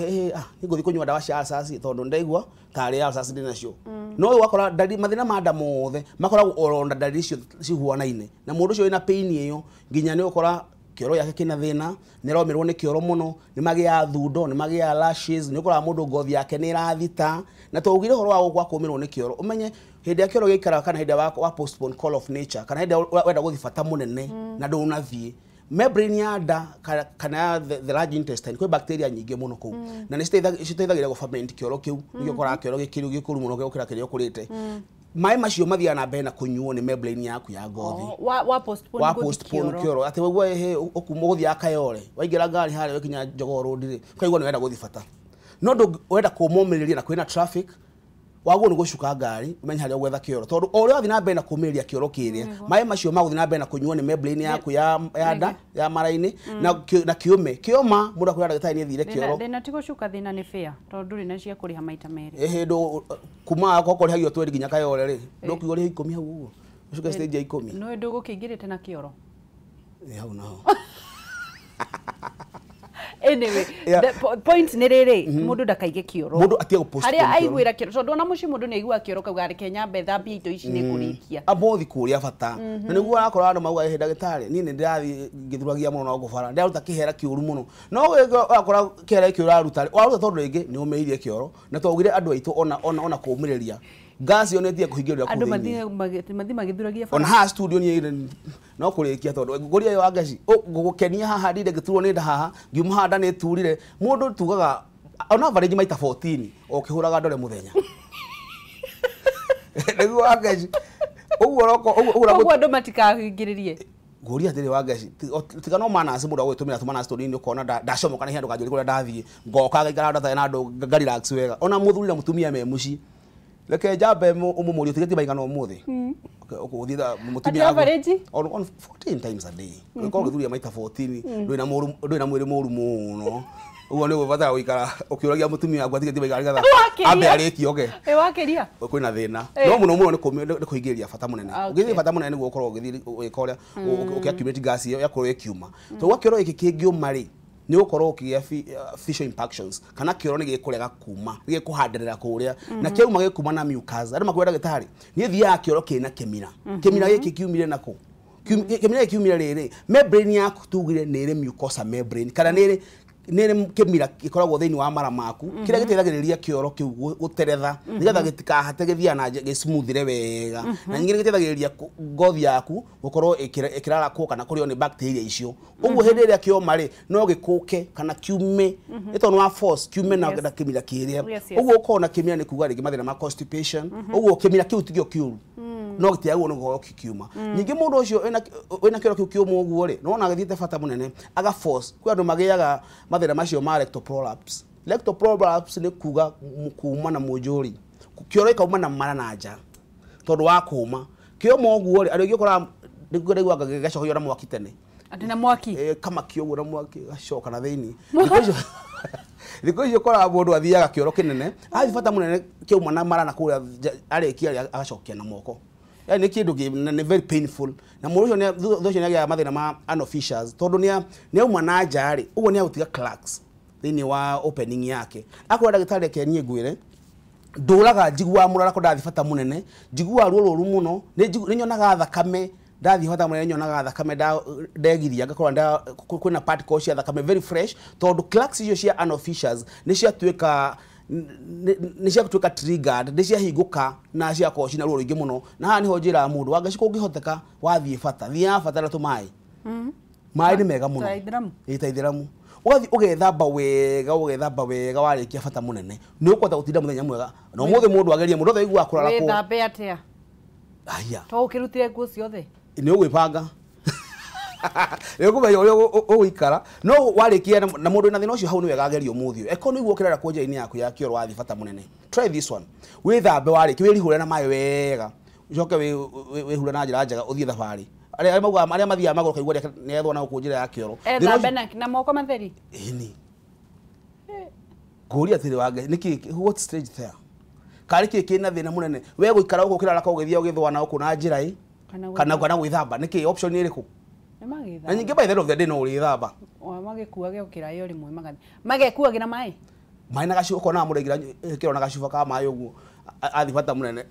nĩngũthiĩ kũnyua ndawa cia ulcers tondũ ndaigua tarĩ ulcers ndĩ nacio. No ũgakora mathĩna ma nda mothe makoragwo oro na ndariri icio cihuanaine na mũndũ ũcio wĩna pain ĩyo nginya nĩ ũkora kĩoro gĩake kĩna thĩna, nĩ aromĩrwo nĩ kĩoro mũno, nĩ magĩaga thundo, nĩ magĩaga lashes, nĩ ũkoraga mũndũ ngothi yake nĩ ĩrathita. Na twaugire ũhoro wa gwa kũũmĩrwo nĩ kĩoro, ũmenye hĩndĩ ĩrĩa kĩoro gĩikaraga kana hĩndĩ ĩrĩa wa postpone call of nature kana hĩndĩ ĩrĩa wenda gũthiĩ bata mũnene na ndũnathiĩ, membrane ya nda kana ya the large intestine kwĩ bacteria nyingĩ mũno kũu na nĩ citeithagĩrĩria gũ ferment kĩoro kĩu, nĩkĩo ũkoraga kĩoro gĩkĩrĩ gĩkũru mũno gũkĩra kĩrĩa ũkũrĩte. Maĩ macio mathiaga na mbere na kũnyuo nĩ membrane yaku ya ngothi. Wa postpone wa postpone kĩoro atĩ waigua ĩhĩ ũkuma ũgũthiaga Kayole waingĩra ngari harĩa wakinya Jogoo Road rĩ ũkaigua nĩ wenda gũthiĩ bata no ndũ wenda kũmũmĩrĩria na kwĩna traffic wagwo nĩ gũcuka ngari ũmenye harĩa ũgwetha kĩoro tondũ o ũrĩa wathiĩ na mbere na kũmĩrĩria kĩoro kĩrĩa maĩ macio magũthiĩ na mbere na kũnyuo nĩ membrane yaku ya nda ya mara-inĩ na kĩũme kĩoma mũndũ akwĩra ndagĩtarĩ nĩ athire kĩoro. Thĩna ti gũcuka, thĩna nĩ fare tondũ ndũrĩ na cia kũrĩha maita merĩ. Ĩhĩ ndũ kuma okorwo ũrĩhagio twendi nginya Kayole rĩ ndũkiuga ũrĩhe 10 hau ũguo ũcuke stage ya 10. Nĩ ndũgũkĩingĩrĩte na kĩoro hau naho. Anyway, the point nĩ rĩrĩ mũndũ ndakaige kĩoro, mũndũ atige gũ postpone harĩa aiguĩra kĩoro tondũ ona mũciĩ mũndũ nĩ aiguaga kĩoro kauga reke nyambe thambie indo ici nĩ ngũrĩkia ambothi kũrĩa bata. Na nĩguo ũrakora andũ mauga ĩhĩ ndagĩtarĩ niĩ nĩ ndĩrathiĩ ngĩthuragia mũno na gũkũ bara ndĩraruta kĩhera kĩũru mũno, no ũrakora kĩhera gĩkĩ ũraruta waruta tondũ rĩngĩ nĩ ũmĩirie kĩoro na twaugire andũ aitũ ona kũũmĩrĩria gas ĩyo nĩ ĩtige kũhingĩrĩria kũu andũ thĩinĩ. Mathiĩ magĩthuragia ona haha studio niĩ no kũrĩkia tondũ ngũria ĩyo wa ngeci ngũgũkenia haha ndinde ngĩturwo nĩ nda haha ngiuma haha nda nĩ ĩturire mũndũ tugaga on average maita 14 ũkĩhũraga ndore mũthenya nĩguo wa ngeci ũguo ũroko ũguo koguo andũ matikahingĩrĩrie. Ngũria atĩrĩ wa ngeci tiga no manasi mũndũ agũgĩtũmĩra tũmanasi tũnini ũkona ndacomoka na ihenya ndũkanjũrie kũrĩa ndathiĩ ngoka ngaikara handũ hatarĩ na andũ nga relax wega ona mũthuri na mũtumia me mũciĩ reke njambe ũmũmũrie ũtigĩtie maigana ũmũthĩ ũgũthiĩ na mũtumia Ati average? On 14 times a day ũgĩkorwo ũgĩthuria maita 14 ndũrĩ na mwĩrĩ mũru mũno ũguo nĩ ũgũbatara gũikara ũkĩũragia mũtumia waku atigĩtie maigana nĩgetha Wakĩria. ambe arĩkie oke Ĩ wakĩria kwĩna thĩna no mũno mũno nĩ kũhingĩrĩria bata mũnene. Ũngĩthie bata mũnene nĩguo ũkorwo ũgĩthiĩ ũgĩka ũrĩa ũkĩ accumulate gas ĩyo yakorwo ĩkiuma tondũ gwa kĩoro gĩkĩ kĩngĩũma rĩ nĩ ũgũkorwo ũkĩgĩa facial impactions kana kĩoro nĩ gĩkũrega kuma nĩ gĩkũhandanĩra kũrĩa na kĩauma gĩkuma na mucus. Andũ makwĩra ndagĩtarĩ niĩ thiaga kĩoro kĩna kĩmira kĩmira gĩkĩ kiumire nakũ kĩmira gĩkĩ kiumire rĩrĩ membrane yaku tugire nĩ ĩrĩ mucosa membrane kana nĩ ĩrĩ kĩmira gĩkoragwo thĩinĩ wa mara maku kĩrĩa gĩteithagĩrĩria kĩoro kĩu gũteretha nĩgetha gĩtikahate gĩthiaga na gĩsmoothire wega na ningĩ nĩgĩteithagĩrĩria ngothi yaku gũkorwo ĩkĩrarakwo kana kũrĩo nĩ bacteria icio. Ũguo hĩndĩ ĩrĩa kĩoma rĩ no gĩkũke kana kiume nĩ tondũ wa force kiume na kĩmira kĩrĩa. Ũguo ũkorwo na kĩmira nĩ kuga rĩngĩ mathĩna ma constipation. Ũguo kĩmira kĩu tikĩo kĩũru. No gĩtiagwo nĩ gũkorwo gĩkiuma. Ningĩ mũndũ ũcio wĩna kĩoro kĩu kĩũmũ ũguo rĩ, nĩwona agĩthiĩte bata mũnene aga force. Kwĩ andũ magĩaga mathĩna macio ma rectal prolapse. Rectal prolapse nĩ kuga kuma na mũnjũri, kĩoro gĩkauma na mara na nja tondũ wa kũma. Kĩoma ũguo rĩ, andũ aingĩ ũkoraga nĩguo ndaiguaga gĩgacokio na mwaki tene. Atĩ na mwaki? Kamakio ũguo na mwaki gacoka na thĩinĩ. Thikũ icio ũkoraga mũndũ athiaga kĩoro kĩnene, athiĩ bata mũnene kĩauma na mara na kũrĩa arĩkia agacokia na moko. Yaani nĩ kĩndũ nĩ very painful. Na mũndũ ũcio thutha ũcio nĩagĩaga mathĩna ma anal fissures tondũ nĩauma na nja rĩ, ũguo nĩagũtiga cracks thĩinĩ wa opening yake. Akorwo ndagĩtarĩ reke niĩ ngwĩre, ndũraga njiguaga mũrarako ndathiĩ bata mũnene, njiguaga ruo rũru mũno, nĩnyonaga thakame ndathiĩ bata mũnene, nyonaga thakame ndegiria ngakorwo kwĩna particles cia thakame very fresh tondũ cracks icio cia anal fissures nĩciatuĩka triggered, nĩciahingũka na ciakorwo cina ruo rũingĩ mũno. Na haha nĩho njĩraga mũndũ wangeci kũngĩhoteka wathiĩ bata, thiaga bata na tũmaĩ. Maĩ nĩ mega mũno. Ta ithĩramu. Ũgathiĩ ũgethamba wega, ũgethamba wega warĩkia bata mũnene, nĩ ũkũhota gũtinda mũthenya mwega. Na ũmũthĩ mũndũ agerie, mũndũ othe aiguaga kũrara kũu. Wĩthambe atĩa? Aya. To ũkĩrutire nguo ciothe? Nĩ ũgwĩbanga. Nĩ ũkũmenya ũrĩa ũgũikara. No warĩkia na mũndũ wĩna thĩna ũcio hau nĩ wega agerie ũmũthĩ ũyũ. Eko nĩguo ũkĩrara kũu njĩra-inĩ yaku ya kĩoro wathiĩ bata mũnene. Try this one. Wĩthambe warĩkia, wĩrihũre na maĩ wega. Ũcoke wĩhure na njĩra njega ũthiĩ thabarĩ. Arĩa maugaga arĩa mathiaga magũrũ kaigua nĩethwo na gũkũ njĩra ya kĩoro. Ethambe na moko matheri? Ĩni. Ngũria atĩrĩ wange, nĩkĩ what stage there? Karĩ kĩ kĩna thĩna mũnene? We gũikara gũkũ ũkĩrara kũu ũgĩthiĩ ũgĩthũa na gũkũ na njĩra ĩ? Kana gwĩthamba, nĩkĩ option ĩrĩkũ? Na nyingĩ by the end of the day no ũrĩthamba. Magĩkuage ũkĩraĩ o rĩmwe magathiĩ. Magekuagĩra maĩ? Maĩ na gacuba, ũkona mũndũ aingĩra kĩoro na gacuba ka maĩ ũguo athiĩ bata mũnene.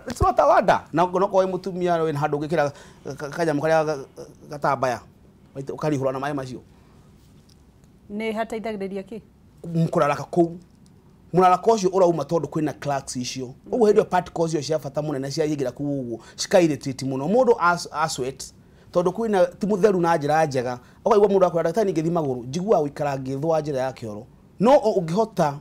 It's not a wonder. Na no korwo wĩ mũtumia wĩna handũ ũngĩkĩra kanyamũ karĩa gatambaya, ũkarihũra na maĩ macio. Nĩ hateithagĩrĩria kĩ? Kũraraka kũu. Mũrarako ũcio ũrauma tondũ kwĩna cracks icio. Ũguo hĩndĩ ĩyo particles icio cia bata mũnene ciaingĩra kũu ũguo, cika irritate mũno. Mũndũ a sweat tondũ kwĩna ti mũtheru na njĩra njega. Ũkaigua mũndũ akwĩra ndagĩtarĩ ningĩthiĩ magũrũ, njiguaga gũikara ngĩthũa njĩra ya kĩoro. No ũngĩhota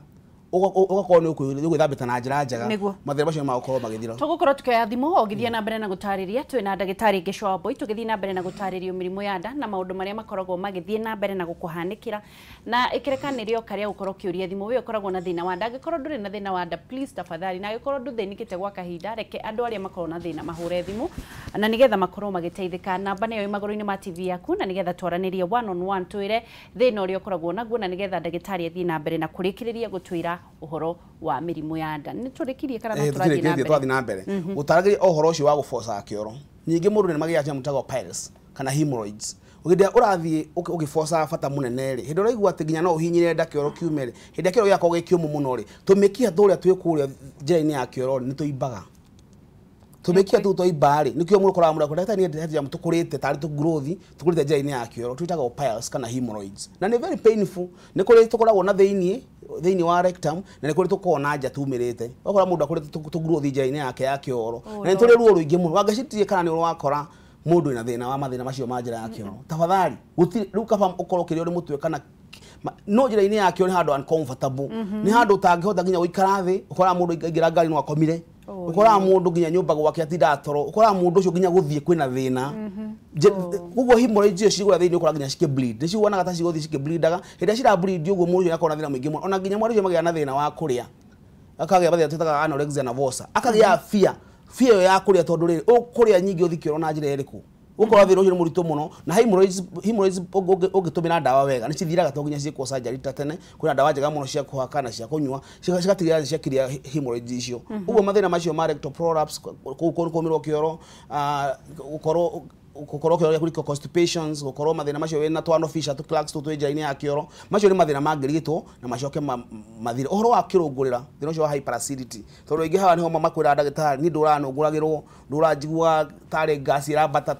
ũgakorwo nĩ ũgwĩthambĩte na njĩra njega, mathĩna macio nĩmagũkorwo magĩthira. Tũgũkorwo tukĩoya thimũ o ũgĩthiĩ na mbere na gũtarĩria. Twĩna ndagĩtarĩ Gĩchũa Wambui tũgĩthiĩ na mbere na gũtarĩrio mĩrimũ ya nda na maũndũ marĩa makoragwo magĩthiĩ na mbere na gũkũhanĩkĩra. Na ĩkĩreka nĩrĩo karĩa gũkorwo ũkĩũria thimũ, we ũkoragwo na thĩna wa nda. Angĩkorwo ndũrĩ na thĩna wa nda, please tafadhali, na angĩkorwo ndũthĩnĩkĩte gwa kahinda, reke andũ arĩa makoragwo na thĩna mahũre thimũ na nĩgetha makorwo magĩteithĩka. Namba nĩyo ĩ magũrũ-inĩ ma TV yaku, na nĩgetha twaranĩrie one on one, twĩre thĩna ũrĩa ũkoragwo naguo, na nĩgetha ndagĩtarĩ athiĩ na mbere na kũrĩkĩrĩria gũtwĩra ũhoro wa mĩrimũ ya nda. Nĩ tũrĩkirie kana no tũrathiĩ na mbere? Tũrathiĩ na mbere. Gũtaragĩria ũhoro ũcio wa gũboca kĩoro. Ningĩ mũndũ nĩ magĩaga kĩnyamũ gĩtagwo piles kana hemorrhoids. Hĩndĩ ĩrĩa ũrathiĩ ũgĩboca bata mũnene rĩ, hĩndĩ ĩrĩa ũraigua atĩ nginya no ũhinyĩre nda kĩoro kiume rĩ, hĩndĩ ĩrĩa kĩoro gĩakorwo gĩ kĩũmũ mũno rĩ, tũmĩkiha tũrĩa twĩ kũrĩa njĩra-inĩ ya kĩoro rĩ, nĩ tũimbaga. Tũmĩkiha tũu twaimba rĩ, nĩkĩo mũndũ ũkoraga mũndũ akwĩra, ndagĩtarĩ niĩ ndĩreciria tũkũrĩte tarĩ tũ growth, tũkũrĩte njĩra-inĩ ya kĩoro, twĩtagwo piles kana hemorrhoids. Na nĩ very painful. Nĩ kũrĩ tũkoragwo na thĩinĩ wa rectum, na nĩ kũrĩ tũkoragwo na nja tumĩrĩte. Ũgakora mũndũ akũrĩte tũ growth njĩra-inĩ yake ya kĩoro. Na nĩ tũrĩ ruo rũingĩ mũno. Wangeci kana nĩ ũrakora mũndũ wĩna thĩna wa mathĩna macio ma njĩra ya kĩoro. Tafadhali, gũtirĩ rĩu kaba ũkorwo ũkĩrĩo nĩ mũtwe kana no njĩra-inĩ ya kĩoro nĩ handũ uncomfortable. Nĩ handũ ũtangĩhota nginya gũikara thĩ, ũkoraga mũndũ aingĩra ngari no akomire. Ũkoraga mũndũ nginya nyũmba gwake atindaga toro, ũkoraga mũndũ ũcio nginya gũthiĩ kwĩna thĩna. Koguo hemorrhoids icio cigũra thĩinĩ ũkoraga nginya cikĩ bleed. Nĩ ciuanaga ta cigũthiĩ cikĩ bleedaga. Hĩndĩ ĩrĩa cira bleed ũguo mũndũ ũcio nĩakoragwo na thĩna mũingĩ mũno. Ona nginya mwana ũcio magĩa na thĩna wa kũrĩa. Akagĩa mathĩna twĩtaga anorexia nervosa. Akagĩa fear. Fear ĩyo ya kũrĩa tondũ rĩrĩ, ũkũrĩa nyingĩ ũthiĩ kĩoro na njĩra ĩrĩkũ? Ũkorwo thĩna ũcio nĩ mũritũ mũno. Na hemorrhoids ũngĩtũmĩra ndawa wega nĩ cithiraga to nginya ciĩkwo surgery ta tene. Kwĩna ndawa njega mũno cia kũhaka na cia kũnyua, cigatigĩrĩra nĩ ciakiria hemorrhoids icio. Ũguo mathĩna macio ma rectal prolapse, kũmĩrwo kĩoro, gũkorwo gũkorwo kĩoro gĩaku constipations, gũkorwo mathĩna macio wĩna twanũ fissure tũ clogs tũ twĩ njĩra-inĩ ya kĩoro, macio nĩ mathĩna mangĩrigitwo na macoke mathire. Ũhoro wa kĩrũngũrĩra, thĩna ũcio wa hyperacidity, tondũ aingĩ haha nĩho makwĩraga ndagĩtarĩ, niĩ ndũraga nũngũragĩrwo, ndũraga njiguaga tarĩ gas ĩrambata,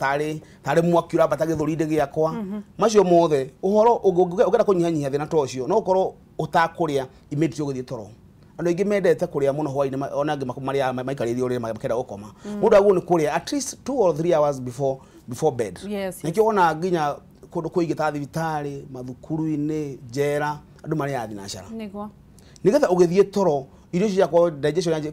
tarĩ mwaki ũrambata gĩthũri-inĩ gĩakwa. Macio mothe, ũhoro ũngĩenda kũnyihanyihia thĩna ta ũcio, no ũkorwo ũtakũrĩa immediately ũgĩthiĩ toro. Andũ aingĩ mendete kũrĩa mũno hwaĩ-inĩ, ona angĩ marĩaga maikarĩire ũrĩrĩ makĩenda gũkoma. Mũndũ agĩrĩirwo nĩ kũrĩa at least 2 or 3 hours before bed. Nĩkĩo wonaga nginya kũndũ kũingĩ ta thibitarĩ, mathukuru-inĩ, njera, andũ marĩaga thinacara. Nĩgetha ũgĩthiĩ toro, Irio ciakwa digestion yanjie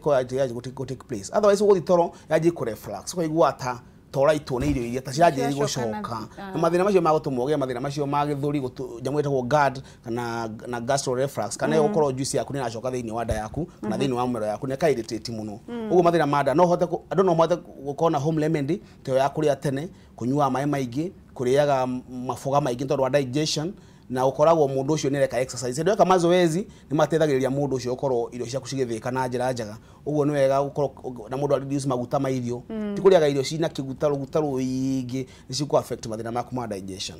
go take place. Otherwise ũgũthiĩ toro yanjie kũ reflux, ũkaigua ta toraitwo nĩ irio iria ta ciranjĩrĩria gũcoka. Na mathĩna macio ma gũtũma ũgĩe mathĩna macio ma gĩthũri, nyamũ ĩtagwo GERD kana na gastro reflux, kana gũkorwo juice yaku nĩ ĩracoka thĩinĩ wa nda yaku kana thĩinĩ wa mũmero yaku na ĩka irritate mũno. Ũguo mathĩna ma nda no hote andũ no mahote gũkorwo na home remedy ta ĩyo ya kũrĩa tene, kũnyuaga maĩ maingĩ, kũrĩaga maboga maingĩ tondũ wa digestion, na ũkoragwo mũndũ ũcio nĩ areka exercise. Hĩndĩ ĩyo eka mazoezi nĩ mateithagĩrĩria mũndũ ũcio gũkorwo irio ciaku cigĩthĩĩka na njĩra njega. Ũguo nĩ wega gũkorwo na mũndũ reduce maguta ma irio. Ti kũrĩaga irio cina kĩguta rũguta rũingĩ nĩ cikũ affect mathĩna maku ma digestion.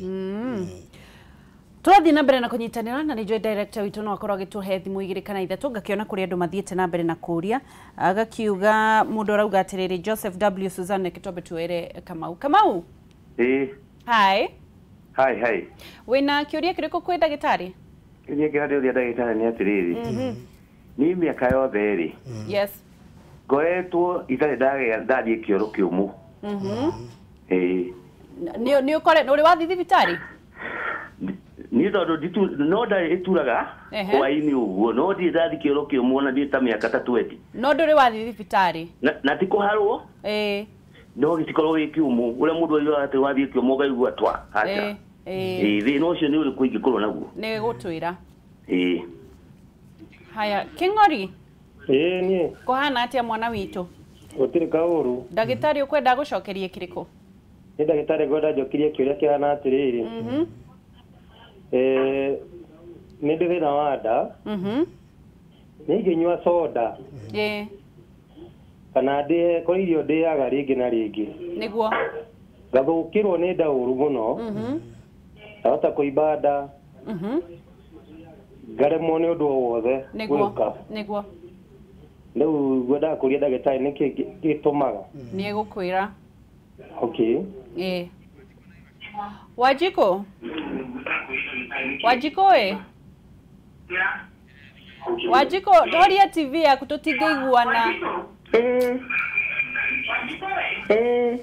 Tũrathiĩ na mbere na kũnyitanĩra na nĩ njũĩ director witũ no akorwo agĩtũhe thimũ 2 kana 3 ngakĩona kũrĩ andũ mathiĩte na mbere na kũũria. Agakiuga mũndũ arauga atĩrĩrĩ, Joseph W Suzanne Kitobe tuere Kamau. Kamau? Ĩĩ. Hi. Hi, hi. Wĩna kĩũria kĩrĩkũ kwĩ ndagĩtarĩ? Kĩũria kĩrĩa ndĩũria ndagĩtarĩ nĩ atĩrĩrĩ. Niĩ mĩaka yothe rĩ. Yes. Ngoretwo itarĩ ndagĩa ndathiĩ kĩoro kĩũmũ. Ĩĩ. Nĩ ũkore ũrĩ wathiĩ thibitarĩ? Niĩ tondũ no ndarĩ ĩturaga hwaĩ-inĩ ũguo, no ndirĩ ndathiĩ kĩoro kĩũmũ ona ndirĩ ta mĩaka ta 20. No ndũrĩ wathiĩ thibitarĩ? Na ti kũharwo? Ĩĩ. No gĩtikorwo gĩ kĩũmũ, ũrĩa mũndũ oigaga atĩ wathiĩ kĩũmũ ũkaigua twa, aca. Ĩĩ, thĩna ũcio nĩ ũrĩkũ ingĩkorwo naguo? Nĩ gũtwĩra. Ĩĩ. Haya, Kĩng'ori? Ĩĩ niĩ. Kũhana atĩa mwana witũ? Gũtirĩ kaũru. Ndagĩtarĩ ũkwenda gũcokerie kĩrĩkũ? Nĩ ndagĩtarĩ ngwenda njokirie kĩũria kĩhana atĩrĩrĩ. Nĩ ndĩ thĩna wa nda. Nĩ ingĩnyua soda. Ĩĩ. Kana ndĩe kũrĩ irio ndĩaga rĩngĩ na rĩngĩ. Nĩguo. Ngathũkĩrwo nĩ nda ũru mũno. Ndahota kũimba nda. Ngaremwo nĩ ũndũ o wothe gwĩka. Nĩguo. Rĩu ngwendaga kũria ndagĩtarĩ nĩkĩ gĩtũmaga. Nĩ egũkwĩra. Okay. Ĩĩ. Wanjikũ? Wanjikũ ĩ? Wanjikũ, horia TV yaku tũtingĩiguana. Ĩĩ. Ĩĩ.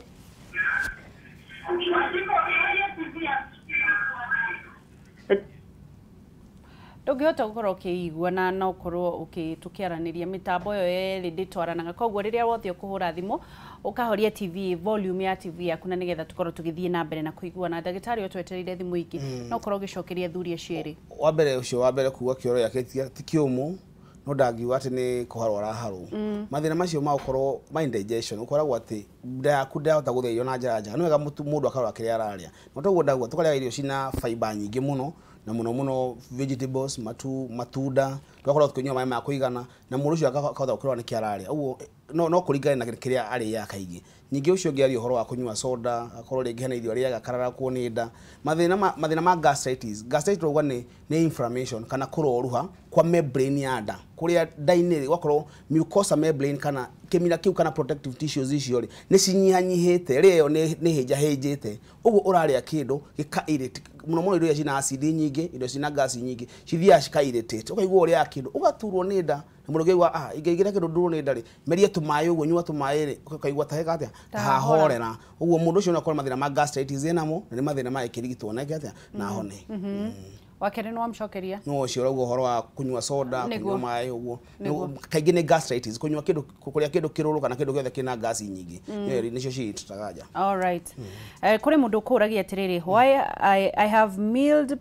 Ndũngĩhota gũkorwo ũkĩiguana na ũkorwo tũkĩaranĩria mĩtambo ĩyo yerĩ ndĩtwaranaga, koguo rĩrĩa wothe ũkũhũra thimũ ũkahoria TV, volume ya TV yaku na nĩgetha tũkorwo tũgĩthiĩ na mbere na kũiguana. Ndagĩtarĩ ũtwetereire thimũ ingĩ no ũkorwo ũgĩcokeria athuri acio erĩ. Wa mbere ũcio wa mbere kuga kĩoro gĩake ti kĩũmũ, no ndangiuga atĩ nĩ kũharwo araharwo. Mathĩna macio ma gũkorwo ma indigestion ũkoragwo atĩ nda yaku ndĩrahota gũthĩa irio na njĩra njega. Nĩ wega mũndũ akarora kĩrĩa ararĩa. Na toguo ndauga tũkarĩa irio cina fiber nyingĩ mũno, na mũno mũno vegetables, matunda, tũgakorwo tũkĩnyua maĩ ma kũigana, na mũndũ ũcio akahota gũkorwo nĩ kĩ ararĩa. Ũguo no kũringane na kĩrĩa arĩaga kaingĩ. Ningĩ ũcio ũngĩ aria ũhoro wa kũnyua soda, akorwo rĩngĩ hena irio arĩaga akararakwo nĩ nda. Mathĩna ma gastritis. Gastritis tũrauga nĩ inflammation kana kũroruha kwa membrane ya nda. Kũrĩa nda-inĩ gwakorwo mucosa membrane kana kĩmira kĩu kana protective tissues icio rĩ nĩ cinyihanyihĩte, rĩ ĩyo nĩ hĩnjahĩnjĩte. Ũguo ũrarĩa kĩndũ gĩka irritate mũno mũno irio iria cina acid nyingĩ, irio cina gas nyingĩ, cithiaga cika irritate. Ũkaigua ũrĩaga kĩndũ ũgaturwo nĩ nda. Na mũndũ ũngĩigua ingĩingĩra kĩndũ ndurwo nĩ nda rĩ, meria tũmaĩ ũguo, nyua tũmaĩ rĩ, ũkaigua ta heka atĩa, ta hahorera. Ũguo mũndũ ũcio no akorwo mathĩna ma gastritis enamo, na nĩ mathĩna mangĩrigitwo na eke atĩa, na ahone. Wa kerĩ nĩ wamũcokeria? No ũcio ũrauga ũhoro wa kũnyua soda, kũnyua maĩ ũguo. Kaingĩ nĩ gastritis, kũnyua kĩndũ, kũrĩa kĩndũ kĩrũrũ kana kĩndũ gĩothe kĩna gas nyingĩ. Nĩcio ciĩtĩtaga nja. All right. Kũrĩ mũndũ ũkũragia atĩrĩrĩ, why I have mild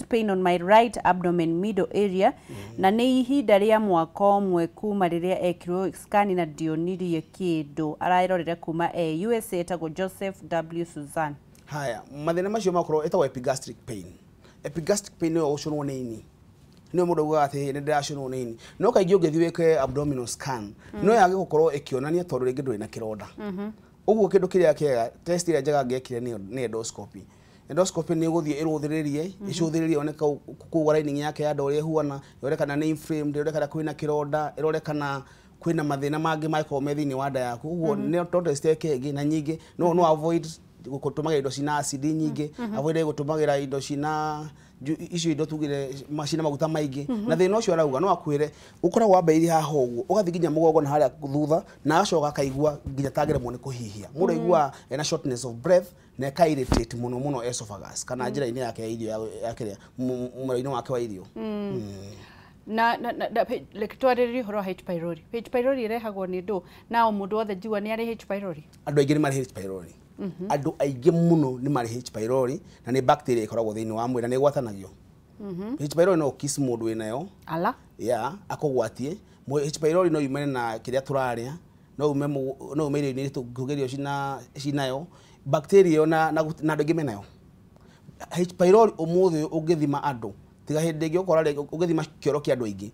pain on my right abdomen middle area, na nĩ ihinda rĩa mwaka ũmwe kuma rĩrĩa ekirwo scan na ndionirie kĩndũ. Ararorera kuma USA, etagwo Joseph W Suzanne. Haya, mathĩna macio makorwo ĩtagwo epigastric pain. Epigastric pain nĩyo gũcũnwo nĩ ini. Nĩyo mũndũ augaga atĩ nĩ ndĩracũnwo nĩ ini. No kaingĩ ũngĩthiĩ wĩke abdominal scan, no yage gũkorwo ĩkĩonania tondũ rĩngĩ ndũrĩ na kĩronda. Ũguo kĩndũ kĩrĩa kĩega, test ĩrĩa njega ngĩekire nĩ endoscopy. Endoscopy nĩ ũgũthiĩ ĩrũthĩrĩrie, ĩcũthĩrĩrie yone kũu lining yake ya nda ũrĩa ĩhuana, ĩrore kana nĩ inflamed, ĩrore kana kwĩna kĩronda, ĩrore kana kwĩna mathĩna mangĩ mangĩkorwo me thĩinĩ wa nda yaku. Ũguo no test ĩke ĩngĩ na nyingĩ, no avoid gũtũmagĩra indo cina acid nyingĩ, avoid gũtũmagĩra indo cina icio indo tugire cina maguta maingĩ. Na thĩna ũcio arauga no akwĩre ũkoragwo wambĩrĩirie haha ũguo, ũgathiĩ nginya mũgongo na harĩa thutha, na agacoka akaigua nginya tangĩremwo nĩ kũhihia. Mũndũ aiguaga ena shortness of breath na ĩka irritate mũno mũno esophagus kana njĩra-inĩ yake ya irio ya kĩrĩa mũmero-inĩ wake wa irio. Na na reke twarĩrĩrie ũhoro wa H pylori. H pylori ĩrehagwo nĩ ndũ, na o mũndũ wothe njigua nĩ arĩ H pylori? Andũ aingĩ nĩ marĩ H pylori. Andũ aingĩ mũno nĩ marĩ H pylori, na nĩ bacteria ĩkoragwo thĩinĩ wa mwĩrĩ na nĩ ĩgwatanagio. H pylori no ũkiss mũndũ wĩnayo. Ala. Yeah, akũgwatie. H pylori no yumane na kĩrĩa tũrarĩa, no ume no ume irio-inĩ tũngĩgerio cinayo bacteria ĩyo, na andũ aingĩ menayo. H pylori ũmũthĩ ũngĩthima andũ, tiga hĩndĩ ĩngĩ ũkora rĩngĩ ũngĩthima kĩoro kĩa andũ aingĩ,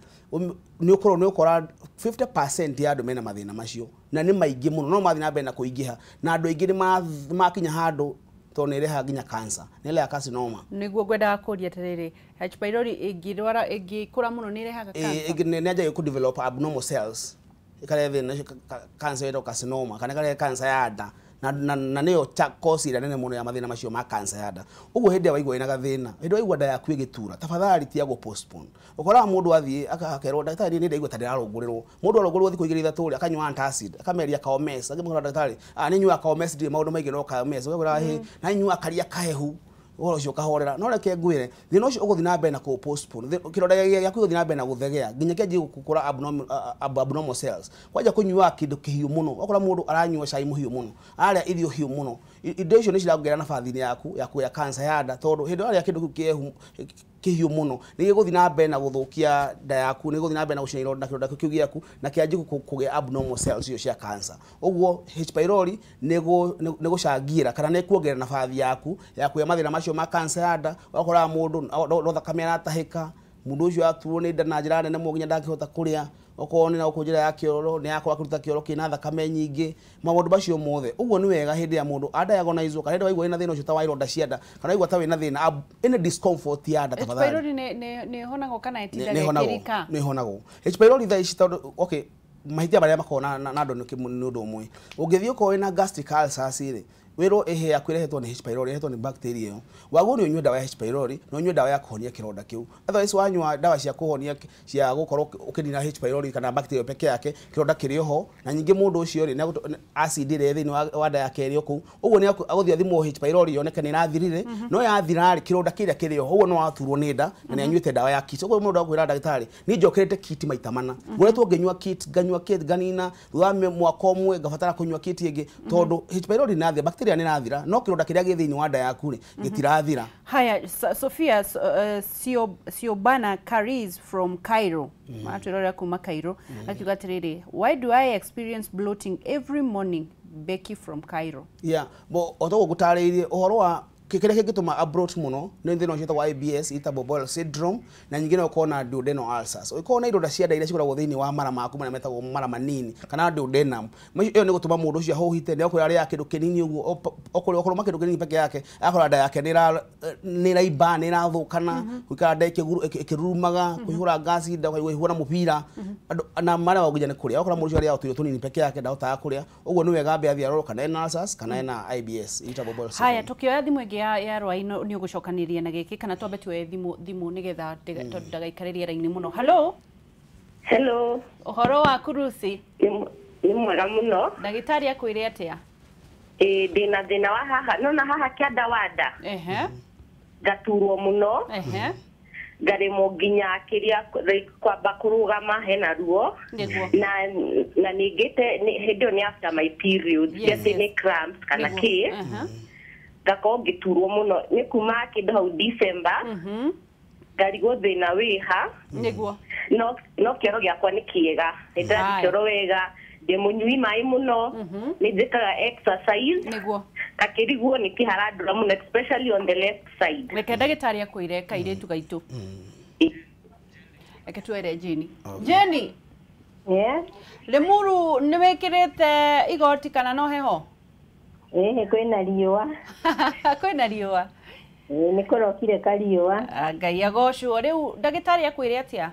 nĩ ũkorwo nĩ ũkora 50% ya andũ mena mathĩna macio, na nĩ maingĩ mũno, no mathiĩ na mbere na kũingĩha, na andũ aingĩ nĩ makinya handũ tondũ nĩ ĩrehaga nginya cancer, nĩ ĩrehaga carcinoma. Nĩguo ngwendaga kũria atĩrĩrĩ, H pylori ĩngĩrwara, ĩngĩkũra mũno nĩ ĩrehaga cancer? Nĩ yanjagia kũ develop abnormal cells, ĩkarehe thĩna ũcio cancer ĩtagwo carcinoma, kana ĩkarehe cancer ya nda, na nĩyo cause ĩrĩa nene mũno ya mathĩna macio ma cancer ya nda. Ũguo hĩndĩ ĩrĩa waigua wĩna gathĩna, hĩndĩ ĩrĩa waigua nda yaku ĩgĩtura, tafadhali tiga gũ postpone. Ũkoraga mũndũ athiĩ akerwo ndagĩtarĩ, nĩ ndaigua ta ndĩrarũngũrĩrwo. Mũndũ arũngũrĩrwo thikũ 2 3 akanyua antacid, akameria kaomes, akĩmwĩra ndagĩtarĩ, ah, nĩ nyuaga kaomes, ndirĩ maũndũ maingĩ no kaomes, ũgakwĩra hĩ, na nyua karia kahehu, ũhoro ũcio ũkahorera. No reke ngwĩre, thĩna ũcio ũgũthiĩ na mbere na kũ postpone, kĩronda gĩaku gĩgũthiĩ na mbere na gũthegea nginya kĩanjie gũkũra abnormal cells. Kwanja kũnyuaga kĩndũ kĩhiũ mũno, ũgakora mũndũ aranyua cai mũhiũ mũno, ararĩa irio hiũ mũno, indo icio nĩ cirongerera nabathi-inĩ yaku ya kũgĩa cancer ya nda, tondũ hĩndĩ ĩrĩa warĩa kĩndũ kĩu kĩhehu kĩhiũ mũno, nĩ gĩgũthiĩ na mbere na gũthũkia nda yaku, nĩ gĩgũthiĩ na mbere na gũcina ironda kĩronda kĩu gĩaku, na kĩanjie kũgĩa abnormal cells icio cia cancer. Ũguo H pylori nĩ gũcangĩra kana nĩ kuongerera nabathi yaku ya kũgĩa mathĩna macio ma cancer ya nda. Ũgakoraga mũndũ no thakame aratahĩka, mũndũ ũcio aturwo nĩ nda na njĩra nene mũno nginya ndangĩhota kũrĩa, okorwo nĩ na gũkũ njĩra ya kĩoro nĩ yakorwo akĩruta kĩoro kĩna thakame nyingĩ, maũndũ macio mothe. Ũguo nĩ wega hĩndĩ ya mũndũ a diagnose, kana hĩndĩ waigua wĩna thĩna ũcio ta wa ironda cia nda, kana waigua ta wĩna thĩna any discomfort ya nda, H tafadhali. pylori nĩ ĩhonagwo kana ĩtindaga Nĩ ĩkĩrika? Nĩ ĩhonagwo. H pylori thaa ici, tondũ okay, mahĩtia marĩa makoragwo na andũ nĩ ũndũ ũmwe. Ũngĩthiĩ ũkorwo wĩna gastric ulcers rĩ, wĩrwo ĩhĩ yaku ĩrehetwo nĩ H pylori, ĩrehetwo nĩ bacteria ĩyo, wagwo nĩ ũnyue ndawa ya H pylori na ũnyue ndawa ya kũhonia kĩronda kĩu. Otherwise wanyua ndawa cia kũhonia cia gũkorwo ũkĩnina H pylori kana bacteria peke yake, kĩronda kĩrĩ oho, na nyingĩ mũndũ ũcio rĩ, acid ĩrĩa thĩinĩ wa nda yake ĩrĩ o kũu, ũguo nĩ agũthiĩ athimwo H pylori yoneke nĩ ĩrathirire, no yathira rĩ, kĩronda kĩrĩa kĩrĩ oho, ũguo no waturwo nĩ nda na nĩ anyuĩte ndawa ya kit. Ũguo mũndũ akwĩra ndagĩtarĩ, niĩ njokerete kit maita mana, ngoretwo ngĩnyua kit, nganyua kit, nganina, thutha wa mwaka ũmwe ngabatara kũnyua kit ĩngĩ, tondũ H pylori nĩ ĩrathira, bacteria nĩ ĩrathira, no kĩronda kĩrĩa gĩ thĩinĩ wa nda yaku rĩ, gĩtirathira. Haya, Sophia Siobana Karis from Cairo, atwĩrorera kuma Cairo, akiuga atĩrĩrĩ, why do I experience bloating every morning? Becky from Cairo. Yeah, bo otoguo ngũtarĩirie ũhoro wa kĩrĩa kĩngĩtũma a bloat mũno nĩ thĩna ũcio wĩtagwo IBS, irritable bowel syndrome, na nyingĩ no ũkorwo na duodenal ulcers. Ũngĩkorwo na ironda cia nda iria cikoragwo thĩinĩ wa mara maku marĩa metagwo mara manini kana duodenum, ĩyo nĩ gũtũma mũndũ ũcio ahũhite, nĩ okorwo arĩaga kĩndũ kĩnini ũguo, okorwo okorwo kĩndũ kĩnini peke yake, akora nda yake nĩ ĩraimba, nĩ ĩrathũkana, gũikara nda ĩkĩrurumaga, kũihũra ngasi nda, ũkaigua ĩhuana mũbira, na marĩa nginya nĩ kũrĩa, okora mũndũ ũcio arĩaga tũirio tũnini peke yake, ndahotaga kũrĩa. Ũguo nĩ wega ambe athiĩ arorwo kana ena ulcers kana ena IBS, irritable bowel syndrome. Haya, tukioya thimũ ĩngĩ ya rwaino nĩ ũgũcokanĩria na gĩkĩ, kana twambe tuoye thimũ nĩgetha tondũ ndagaikarĩrie raini mũno. Hello. Hello. Ũhoro waku Lucy? Nĩ mwega mũno. Ndagĩtarĩ akwĩre atĩa? Ĩĩ, ndĩna thĩna wa haha, nona haha kĩanda wa nda. Ehe. Ngaturwo mũno. Ehe. Ngaremwo nginya kĩrĩa kwamba kũrũgama hena ruo. Nĩguo. Na ningĩte hĩndĩ ĩyo nĩ after my period, Yes, nĩ cramps kana kĩ. Ngakorwo ngĩturwo mũno nĩ kuma kĩndũ hau December. Ngarigwo thĩna wĩha. Nĩguo. No kĩoro gĩakwa nĩ kĩega, nĩ ndĩrathiĩ kĩoro wega, ndĩ mũnyui maĩ mũno, nĩ njĩkaga exercise. Nĩguo. Gakĩrigwo nĩ kĩ harandũra mũno, especially on the left side. Reke ndagĩtarĩ akwĩre kairĩtu gaitũ. Reke tuere Jenny. Jenny. Yes. Limuru nĩ wĩkĩrĩte igoti kana no heho? Ĩĩ, kwĩna riũa. Kwĩna riũa. Ĩĩ, nĩ kũrokire kariũa. Ngai agocwo. Rĩu ndagĩtarĩ akwĩre atĩa?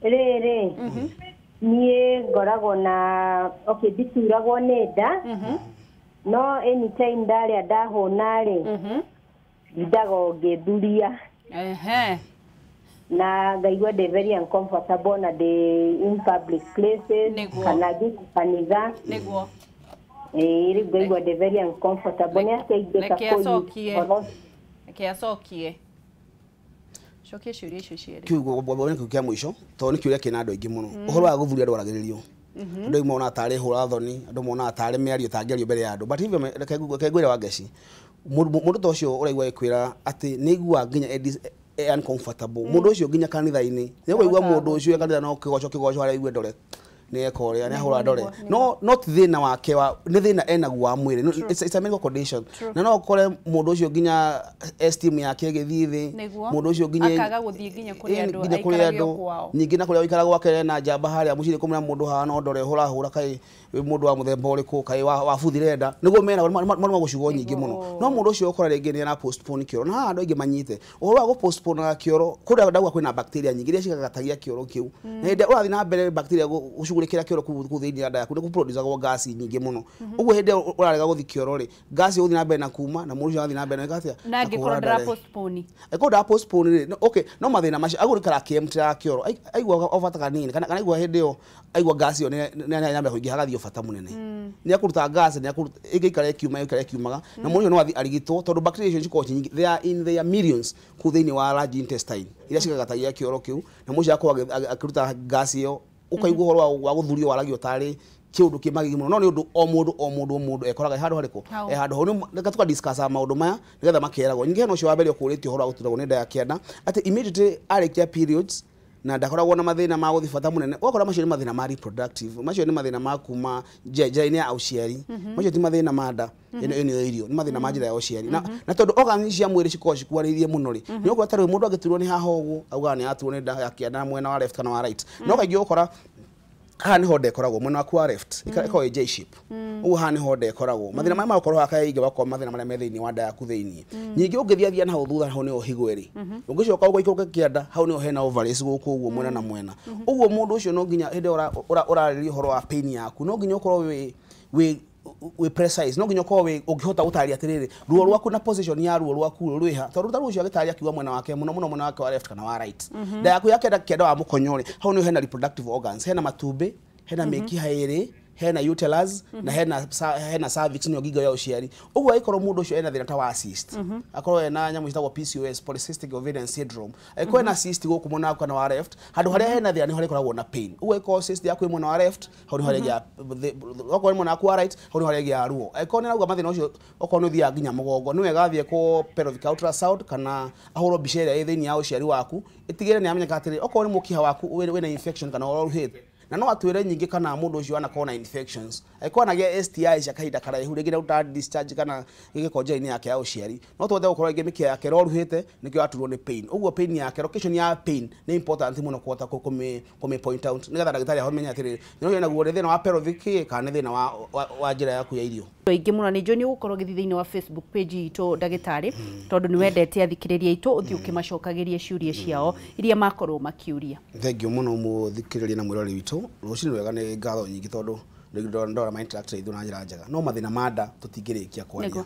Rĩrĩ, niĩ ngoragwo na okay, ndituragwo nĩ nda, no anytime ndarĩa ndahũna rĩ, ndindaga o ngĩthuria. Ehe. Na ngaigua ndĩ very uncomfortable na ndĩ in public places kana ngĩthiĩ kanitha. Nĩguo. Ĩĩ, rĩu ngaigua ndĩ very uncomfortable. Nĩ atĩa ingĩka Reke acokie. Reke acokie. Cokia ciũria icio cierĩ. Kiu kĩa mũico tondũ nĩ kĩũria kĩna andũ aingĩ mũno. Ũhoro wa gũthuria andũ aragĩrĩrio. Andũ monaga tarĩ hũra thoni, andũ monaga tarĩ mĩario tangĩario mbere ya andũ. But hivyo reke ngwĩre Wangeci, mũndũ ta ũcio ũraigua agĩkwĩra atĩ nĩ aiguaga nginya uncomfortable. Mũndũ ũcio nginya kanitha-inĩ nĩ ũkũigua mũndũ ũcio kanitha no kĩgoco kĩgoco harĩa aigue ndore nĩ eka ũrĩa nĩ ahũra ndore. No not thĩna wake wa nĩ thĩna enaguo wa mwĩrĩ. It's a medical condition. Na no ũkore mũndũ ũcio nginya esteem yake ĩgĩthiĩ thĩ. Mũndũ ũcio nginya akaga gũthiĩ nginya kũrĩ andũ, aikarage kwao. Ningĩ na kũrĩa ũikaraga gwake na njamba harĩa mũciĩ kũmena mũndũ hana ndore hũrahũra kaĩ mũndũ wa mũthemba ũrĩkũ kaĩ wabuthire nda nĩguo mena maruma gũcigo nyingĩ mũno. No mũndũ ũcio ũkora rĩngĩ nĩ ara postpone kĩoro na haha andũ aingĩ manyite ũhoro wa gũ postpone kĩoro kũrĩa ndauga kwĩna bacteria nyingĩ iria cigagatagia kĩoro kĩu na hĩndĩ ũrathiĩ na mbere bacteria gũcugurĩkĩra kĩoro kũu thĩinĩ ya nda yaku nĩ gũproducagwo gas nyingĩ mũno. Ũguo hĩndĩ ĩyo ũrarega gũthiĩ kĩoro rĩ, gas ĩgũthiĩ na mbere na kuma na mũndũ ũcio agathiĩ na mbere na atĩa na angĩkorwo ndara postpone angĩkorwo ndara postpone rĩ, okay, no mathĩna macio agũrikara akĩemtĩra kĩoro aigua obata kanini kana aigua hĩndĩ ĩyo aigua gas ĩyo nĩ yambia kũingĩha agathiĩ bata mũnene nĩ akũruta gas nĩ akũruta ĩngĩikara ĩkiuma ĩikara ĩkiumaga na mũndũ ũcio no athiĩ arigitwo tondũ bacteria icio cikoragwo nyingĩ, they are in their millions kũu thĩinĩ wa large intestine iria cigagatagia kĩoro kĩu na mũndũ ũcio akorwo akĩruta gas ĩyo ũkaigua ũhoro wa gũthurio waragio tarĩ kĩũndũ kĩ magigi mũno no nĩ ũndũ o mũndũ o mũndũ o mũndũ ekoraga handũ harĩkũ handũ hau reke tũka discuss maũndũ maya nĩgetha makeragwo. Ningĩ hena ũcio wa mbere ũkũrĩtie ũhoro wa gũturagwo nĩ nda ya kĩanda atĩ immediately arĩkia periods na ndakoragwo na mathĩna ma gũthiĩ bata mũnene ũgakora macio nĩ mathĩna ma reproductive, macio nĩ mathĩna ma kuma njĩra-inĩ ya ũciari, macio ti mathĩna ma nda ĩno ĩno irio nĩ mathĩna ma njĩra ya ũciari na tondũ organs cia mwĩrĩ cikoragwo cikuarĩirie mũno rĩ nĩ ũgũkora ta rĩu mũndũ angĩturwo nĩ haha ũguo augaga nĩ aturwo nĩ nda ya kĩanda mwena wa left kana wa right no kaingĩ ũgũkora haha nĩho nda ĩkoragwo mwena waku wa left ĩkoragwo ĩ J shape ũguo haha nĩho nda ĩkoragwo mathĩna marĩa magakorwo haha kaingĩ magakorwo mathĩna marĩa me thĩinĩ wa nda yaku thĩinĩ. Ningĩ ũngĩthiĩ thia na hau thutha hau nĩho higo ĩrĩ ũngĩcoka ũguo ikũrũke kĩanda hau nĩho hena ovaries gũkũ ũguo mwena na mwena ũguo mũndũ ũcio no nginya hĩndĩ ĩyo ũrarĩria ũhoro wa pain yaku no nginya ũkorwo wĩ precise no nginya ũkorwo wĩ ũngĩhota gũtarĩria atĩrĩrĩ ruo rwaku na position ya ruo rwaku rwĩha tondũ ta ruo ũcio agĩtarĩria akiuga mwena wake mũno mũno mwena wake wa left kana wa right nda yaku ya kĩanda kĩanda wa mũkonyo rĩ hau nĩho hena reproductive organs hena matumbĩ hena mĩkiha ĩrĩ hena uterus na hena cervix nĩyo ngingo ya ũciari ũguo angĩkorwo mũndũ ũcio ena thĩna ta wa cyst akorwo ena nyamũ ciĩtagwo PCOS polycystic ovarian syndrome angĩkorwo ena cyst gũkũ mwena waku kana wa left handũ harĩa hena thĩna nĩho harĩkoragwo na pain ũguo angĩkorwo cyst yaku ĩ mwena wa left hau nĩho harĩgĩa okorwo nĩ mwena waku wa right hau nĩho harĩgĩa ruo angĩkorwo nĩ arauga mathĩna ũcio okorwo nĩ ũthiaga nginya mũgongo nĩ wega athiĩ kwa pelvic ultrasound kana ahũrwo mbica ĩrĩa ĩ thĩinĩ ya ũciari waku ĩtigĩrĩre nĩ amenyeka atĩrĩ okorwo nĩ mũkiha waku wĩna infection kana ũruhĩte na no atwĩre nyingĩ kana mũndũ ũcio anakorwo na infections angĩkorwo anagĩa STI cia kahinda karaihu rĩngĩ nĩarutaga discharge kana gĩko njĩra-inĩ yake ya ũciari no tũhote gũkorwo rĩngĩ mĩkiha yake ĩroruhĩte nĩkĩo aturwo nĩ pain ũguo pain yake location ya pain nĩ important mũno kũhota kũmĩ point out nĩgetha ndagĩtarĩ amenye atĩrĩrĩ thĩna ũcio naguo nĩ thĩna wa pelvic kana nĩ thĩna wa njĩra yaku ya irio. Aingĩ mũno nĩ njũĩ nĩ ũgũkorwo ũgĩthiĩ thĩinĩ wa Facebook page itũ ndagĩtarĩ tondũ nĩ wendete athikĩrĩria aitũ ũthiĩ ũkĩmacokagĩria ciũria ciao iria makorwo makĩũria. Thengiũ mũno mũthikĩrĩria na mwĩroreri witũ rũcinĩ rwega nĩ ngatho nyingĩ tondũ ndora ma interact na ithuĩ na njĩra njega no mathĩna ma nda tũtingĩrĩkia kwaria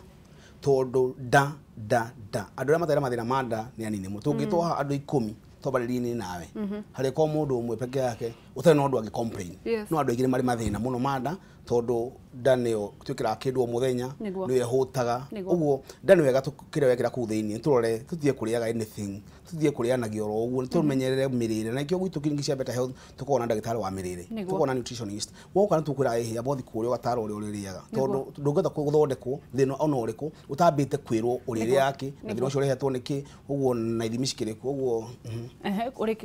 tondũ nda nda nda andũ arĩa matarĩ na mathĩna ma nda nĩ anini mũno tũngĩtwo haha andũ 10 twambarĩrie-inĩ nawe harĩ ko mũndũ ũmwe peke yake ũtarĩ na ũndũ angĩ complain no andũ aingĩ nĩ marĩ mathĩna mũno ma nda tondũ nda nĩyo twĩkĩraga kĩndũ o mũthenya nĩyo ĩhũtaga ũguo nda nĩ wega kĩrĩa wekĩra kũu thĩinĩ tũrore tũtige kũrĩaga anything tũtige kũrĩanagia oro ũguo tũmenyerere mĩrĩre na nĩkĩo gwitũ kiriniki cia Better Health tũkoragwo na ndagĩtarĩ wa mĩrĩre tũkoragwo na nutritionist woka nĩ tũkwĩra ĩhĩ amba ũthiĩ kũrĩa ũgatarwo ũrĩa ũrĩrĩaga tondũ ndũngĩhota gũthondekwo thĩna ona ũrĩkũ ũtambĩte kwĩrwo ũrĩrĩaga kĩ na thĩna ũcio ũrehetwo nĩ kĩ ũguo na ithimi cikĩrĩkũ ũguo.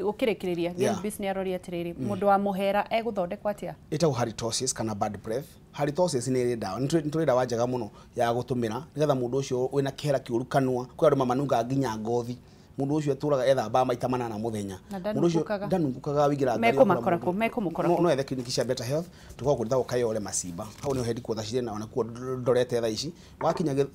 Ũkĩrĩkĩrĩria Gilbis nĩ aroria atĩrĩrĩ mũndũ wa mũhera egũthondekwo atĩa? Ĩtagwo halitosis kana bad breath. Halitosis nĩ ĩrĩ ndawa nĩ tũrĩ ndawa njega mũno ya gũtũmĩra nĩgetha mũndũ ũcio wĩna kĩhera kĩũru kanua kwĩ andũ mamanungaga nginya ngothi mũndũ ũcio atũraga ethambaga maita manana mũthenya mũndũ ũcio ndanungukaga wĩingĩra ngari no ethe kiriniki cia Better Health tũkoragwo kũrĩ Kayole Masimba hau nĩho headquarters cirĩ na ona kuo ndorete thaa ici wakinya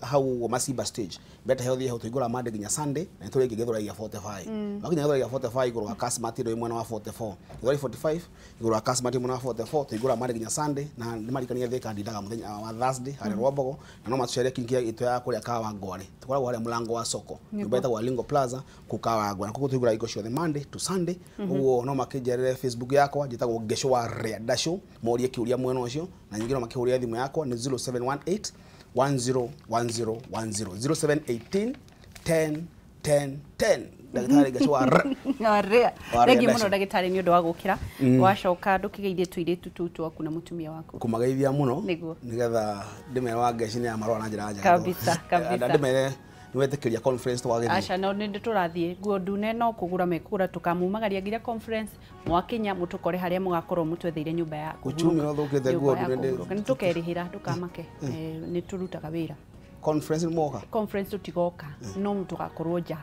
hau ũguo Masimba stage Better Health ĩ hau tũhingũraga Monday nginya Sunday na nĩtũrĩ Gĩthũrai 45 wakinya Gĩthũrai 45 igũrũ wa Kasmati rĩ mwena wa 44 Gĩthũrai 45 igũrũ wa Kasmati mwena wa 44 tũhingũraga Monday nginya Sunday na nĩmarikania Thika ndindaga mũthenya wa Thursday harĩa Rwambogo na no matũcerie kiriniki itũ ya kũrĩa Kawangware tũkoragwo harĩa mũrango wa soko nyũmba ĩtagwo Lingo Plaza kukawagwa na kuko tũhingũraga hingo ciothe Monday to Sunday ũguo no makĩnjerere Facebook yakwa njĩtagwo Ngeco wa Rĩa Show morie kĩũria mwena ũcio na nyingĩ no makĩhũrĩre thimũ yakwa nĩ 0718 101010 0718 10 10 10 ndagĩtarĩ Ngacĩ wa R. Arĩa. Wa Thengiũ Rĩa mũno ndagĩtarĩ nĩ ũndũ wa gũkĩra. Wacoka ndũkĩgeithie tũirĩtu tũu twaku na mũtumia waku. Kũmageithia mũno Nĩguo. nĩgetha ndĩmere wa ngeci nĩ ya marũa na njĩra njega. Kabisa, kabisa. Na ndĩmere nĩwetĩkĩria conference twagĩthiĩ. Aca no nĩ tũrathiĩ nguo ndune no kũgũra mekũgũra tũkamumagaria nginya conference mwakinya mũtũkore harĩa mũgakorwo mũtwetheire nyũmba ya Uchumi kũhurũka. ũthũkĩte nguo Nyũmba ya ndune ndĩ- kũhurũka. Nĩ tũkerĩhĩra ndũkamake. Nĩ tũrutaga wĩra. Conference nĩ moka Conference tũtigoka no tũgakorwo nja.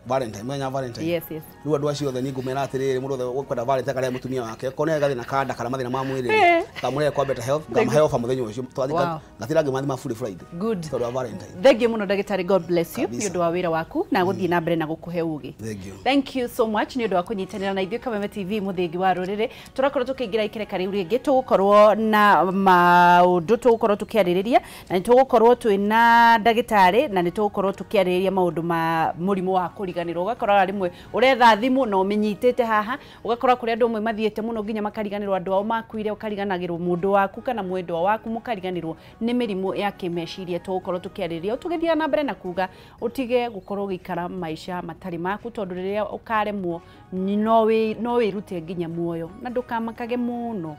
Valentine, mũthenya wa Valentine. Yes, yes. Rĩu andũ acio othe nĩ ngũmera atĩrĩrĩ, mũndũ othe ũkwenda Valentine akarĩa mũtumia wake kone gathĩna ka nda kana mathĩna ma mwĩrĩ, kamũrehe kwa Better Health, ngamahe offer mũthenya ũcio. Twathiĩ Wow. ngatira ngĩmathi ma Free Friday Good. tondũ wa Valentine. Thengiũ mũno ndagĩtarĩ, God bless you Kabisa. nĩ ũndũ wa wĩra waku na gũthiĩ na mbere na gũkũhe ũgĩ. Thank you. Thank you so much nĩ ũndũ wa kũnyitanĩra na ithuĩ Kameme TV mũthĩgi wa rũrĩrĩ. Tũrakorwo tũkĩingĩra ikereka rĩu rĩngĩ, tũgũkorwo na maũndũ tũgũkorwo tũkĩarĩrĩria, na nĩ tũgũkorwo twĩna ndagĩtarĩ, na nĩ tũgũkorwo tũkĩarĩrĩria maũndũ ma mũrimũ wa kũriganĩrwo. Ũgakora rĩmwe ũretha thimũ na ũmĩnyitĩte haha, ũgakora kũrĩ andũ amwe mathiĩte mũno nginya makariganĩrwo andũ ao makuire, ũkariganagĩrwo mũndũ waku kana mwendwa waku, mũkariganĩrwo nĩ mĩrimũ ya kĩmeciria. Tũgũkorwo tũkĩarĩrĩria tũgĩthiaga na mbere na kuga ũtige gũkorwo ũgĩikara maica matarĩ maku, tondũ rĩrĩa ũkaremwo no wĩrute nginya muoyo, na ndũkamakage mũno.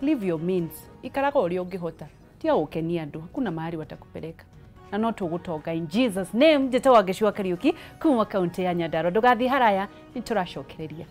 Live your means, ikaraga ũrĩa ũngĩhota, tiga gũkenia andũ, hakuna mahali watakupeleka na no tũgũtonga in Jesus name. Njĩtagwo Ngĩcua Kariũki kuma kaunti ya Nyandarua. Ndũgathiĩ haraya, nĩ tũracokereria.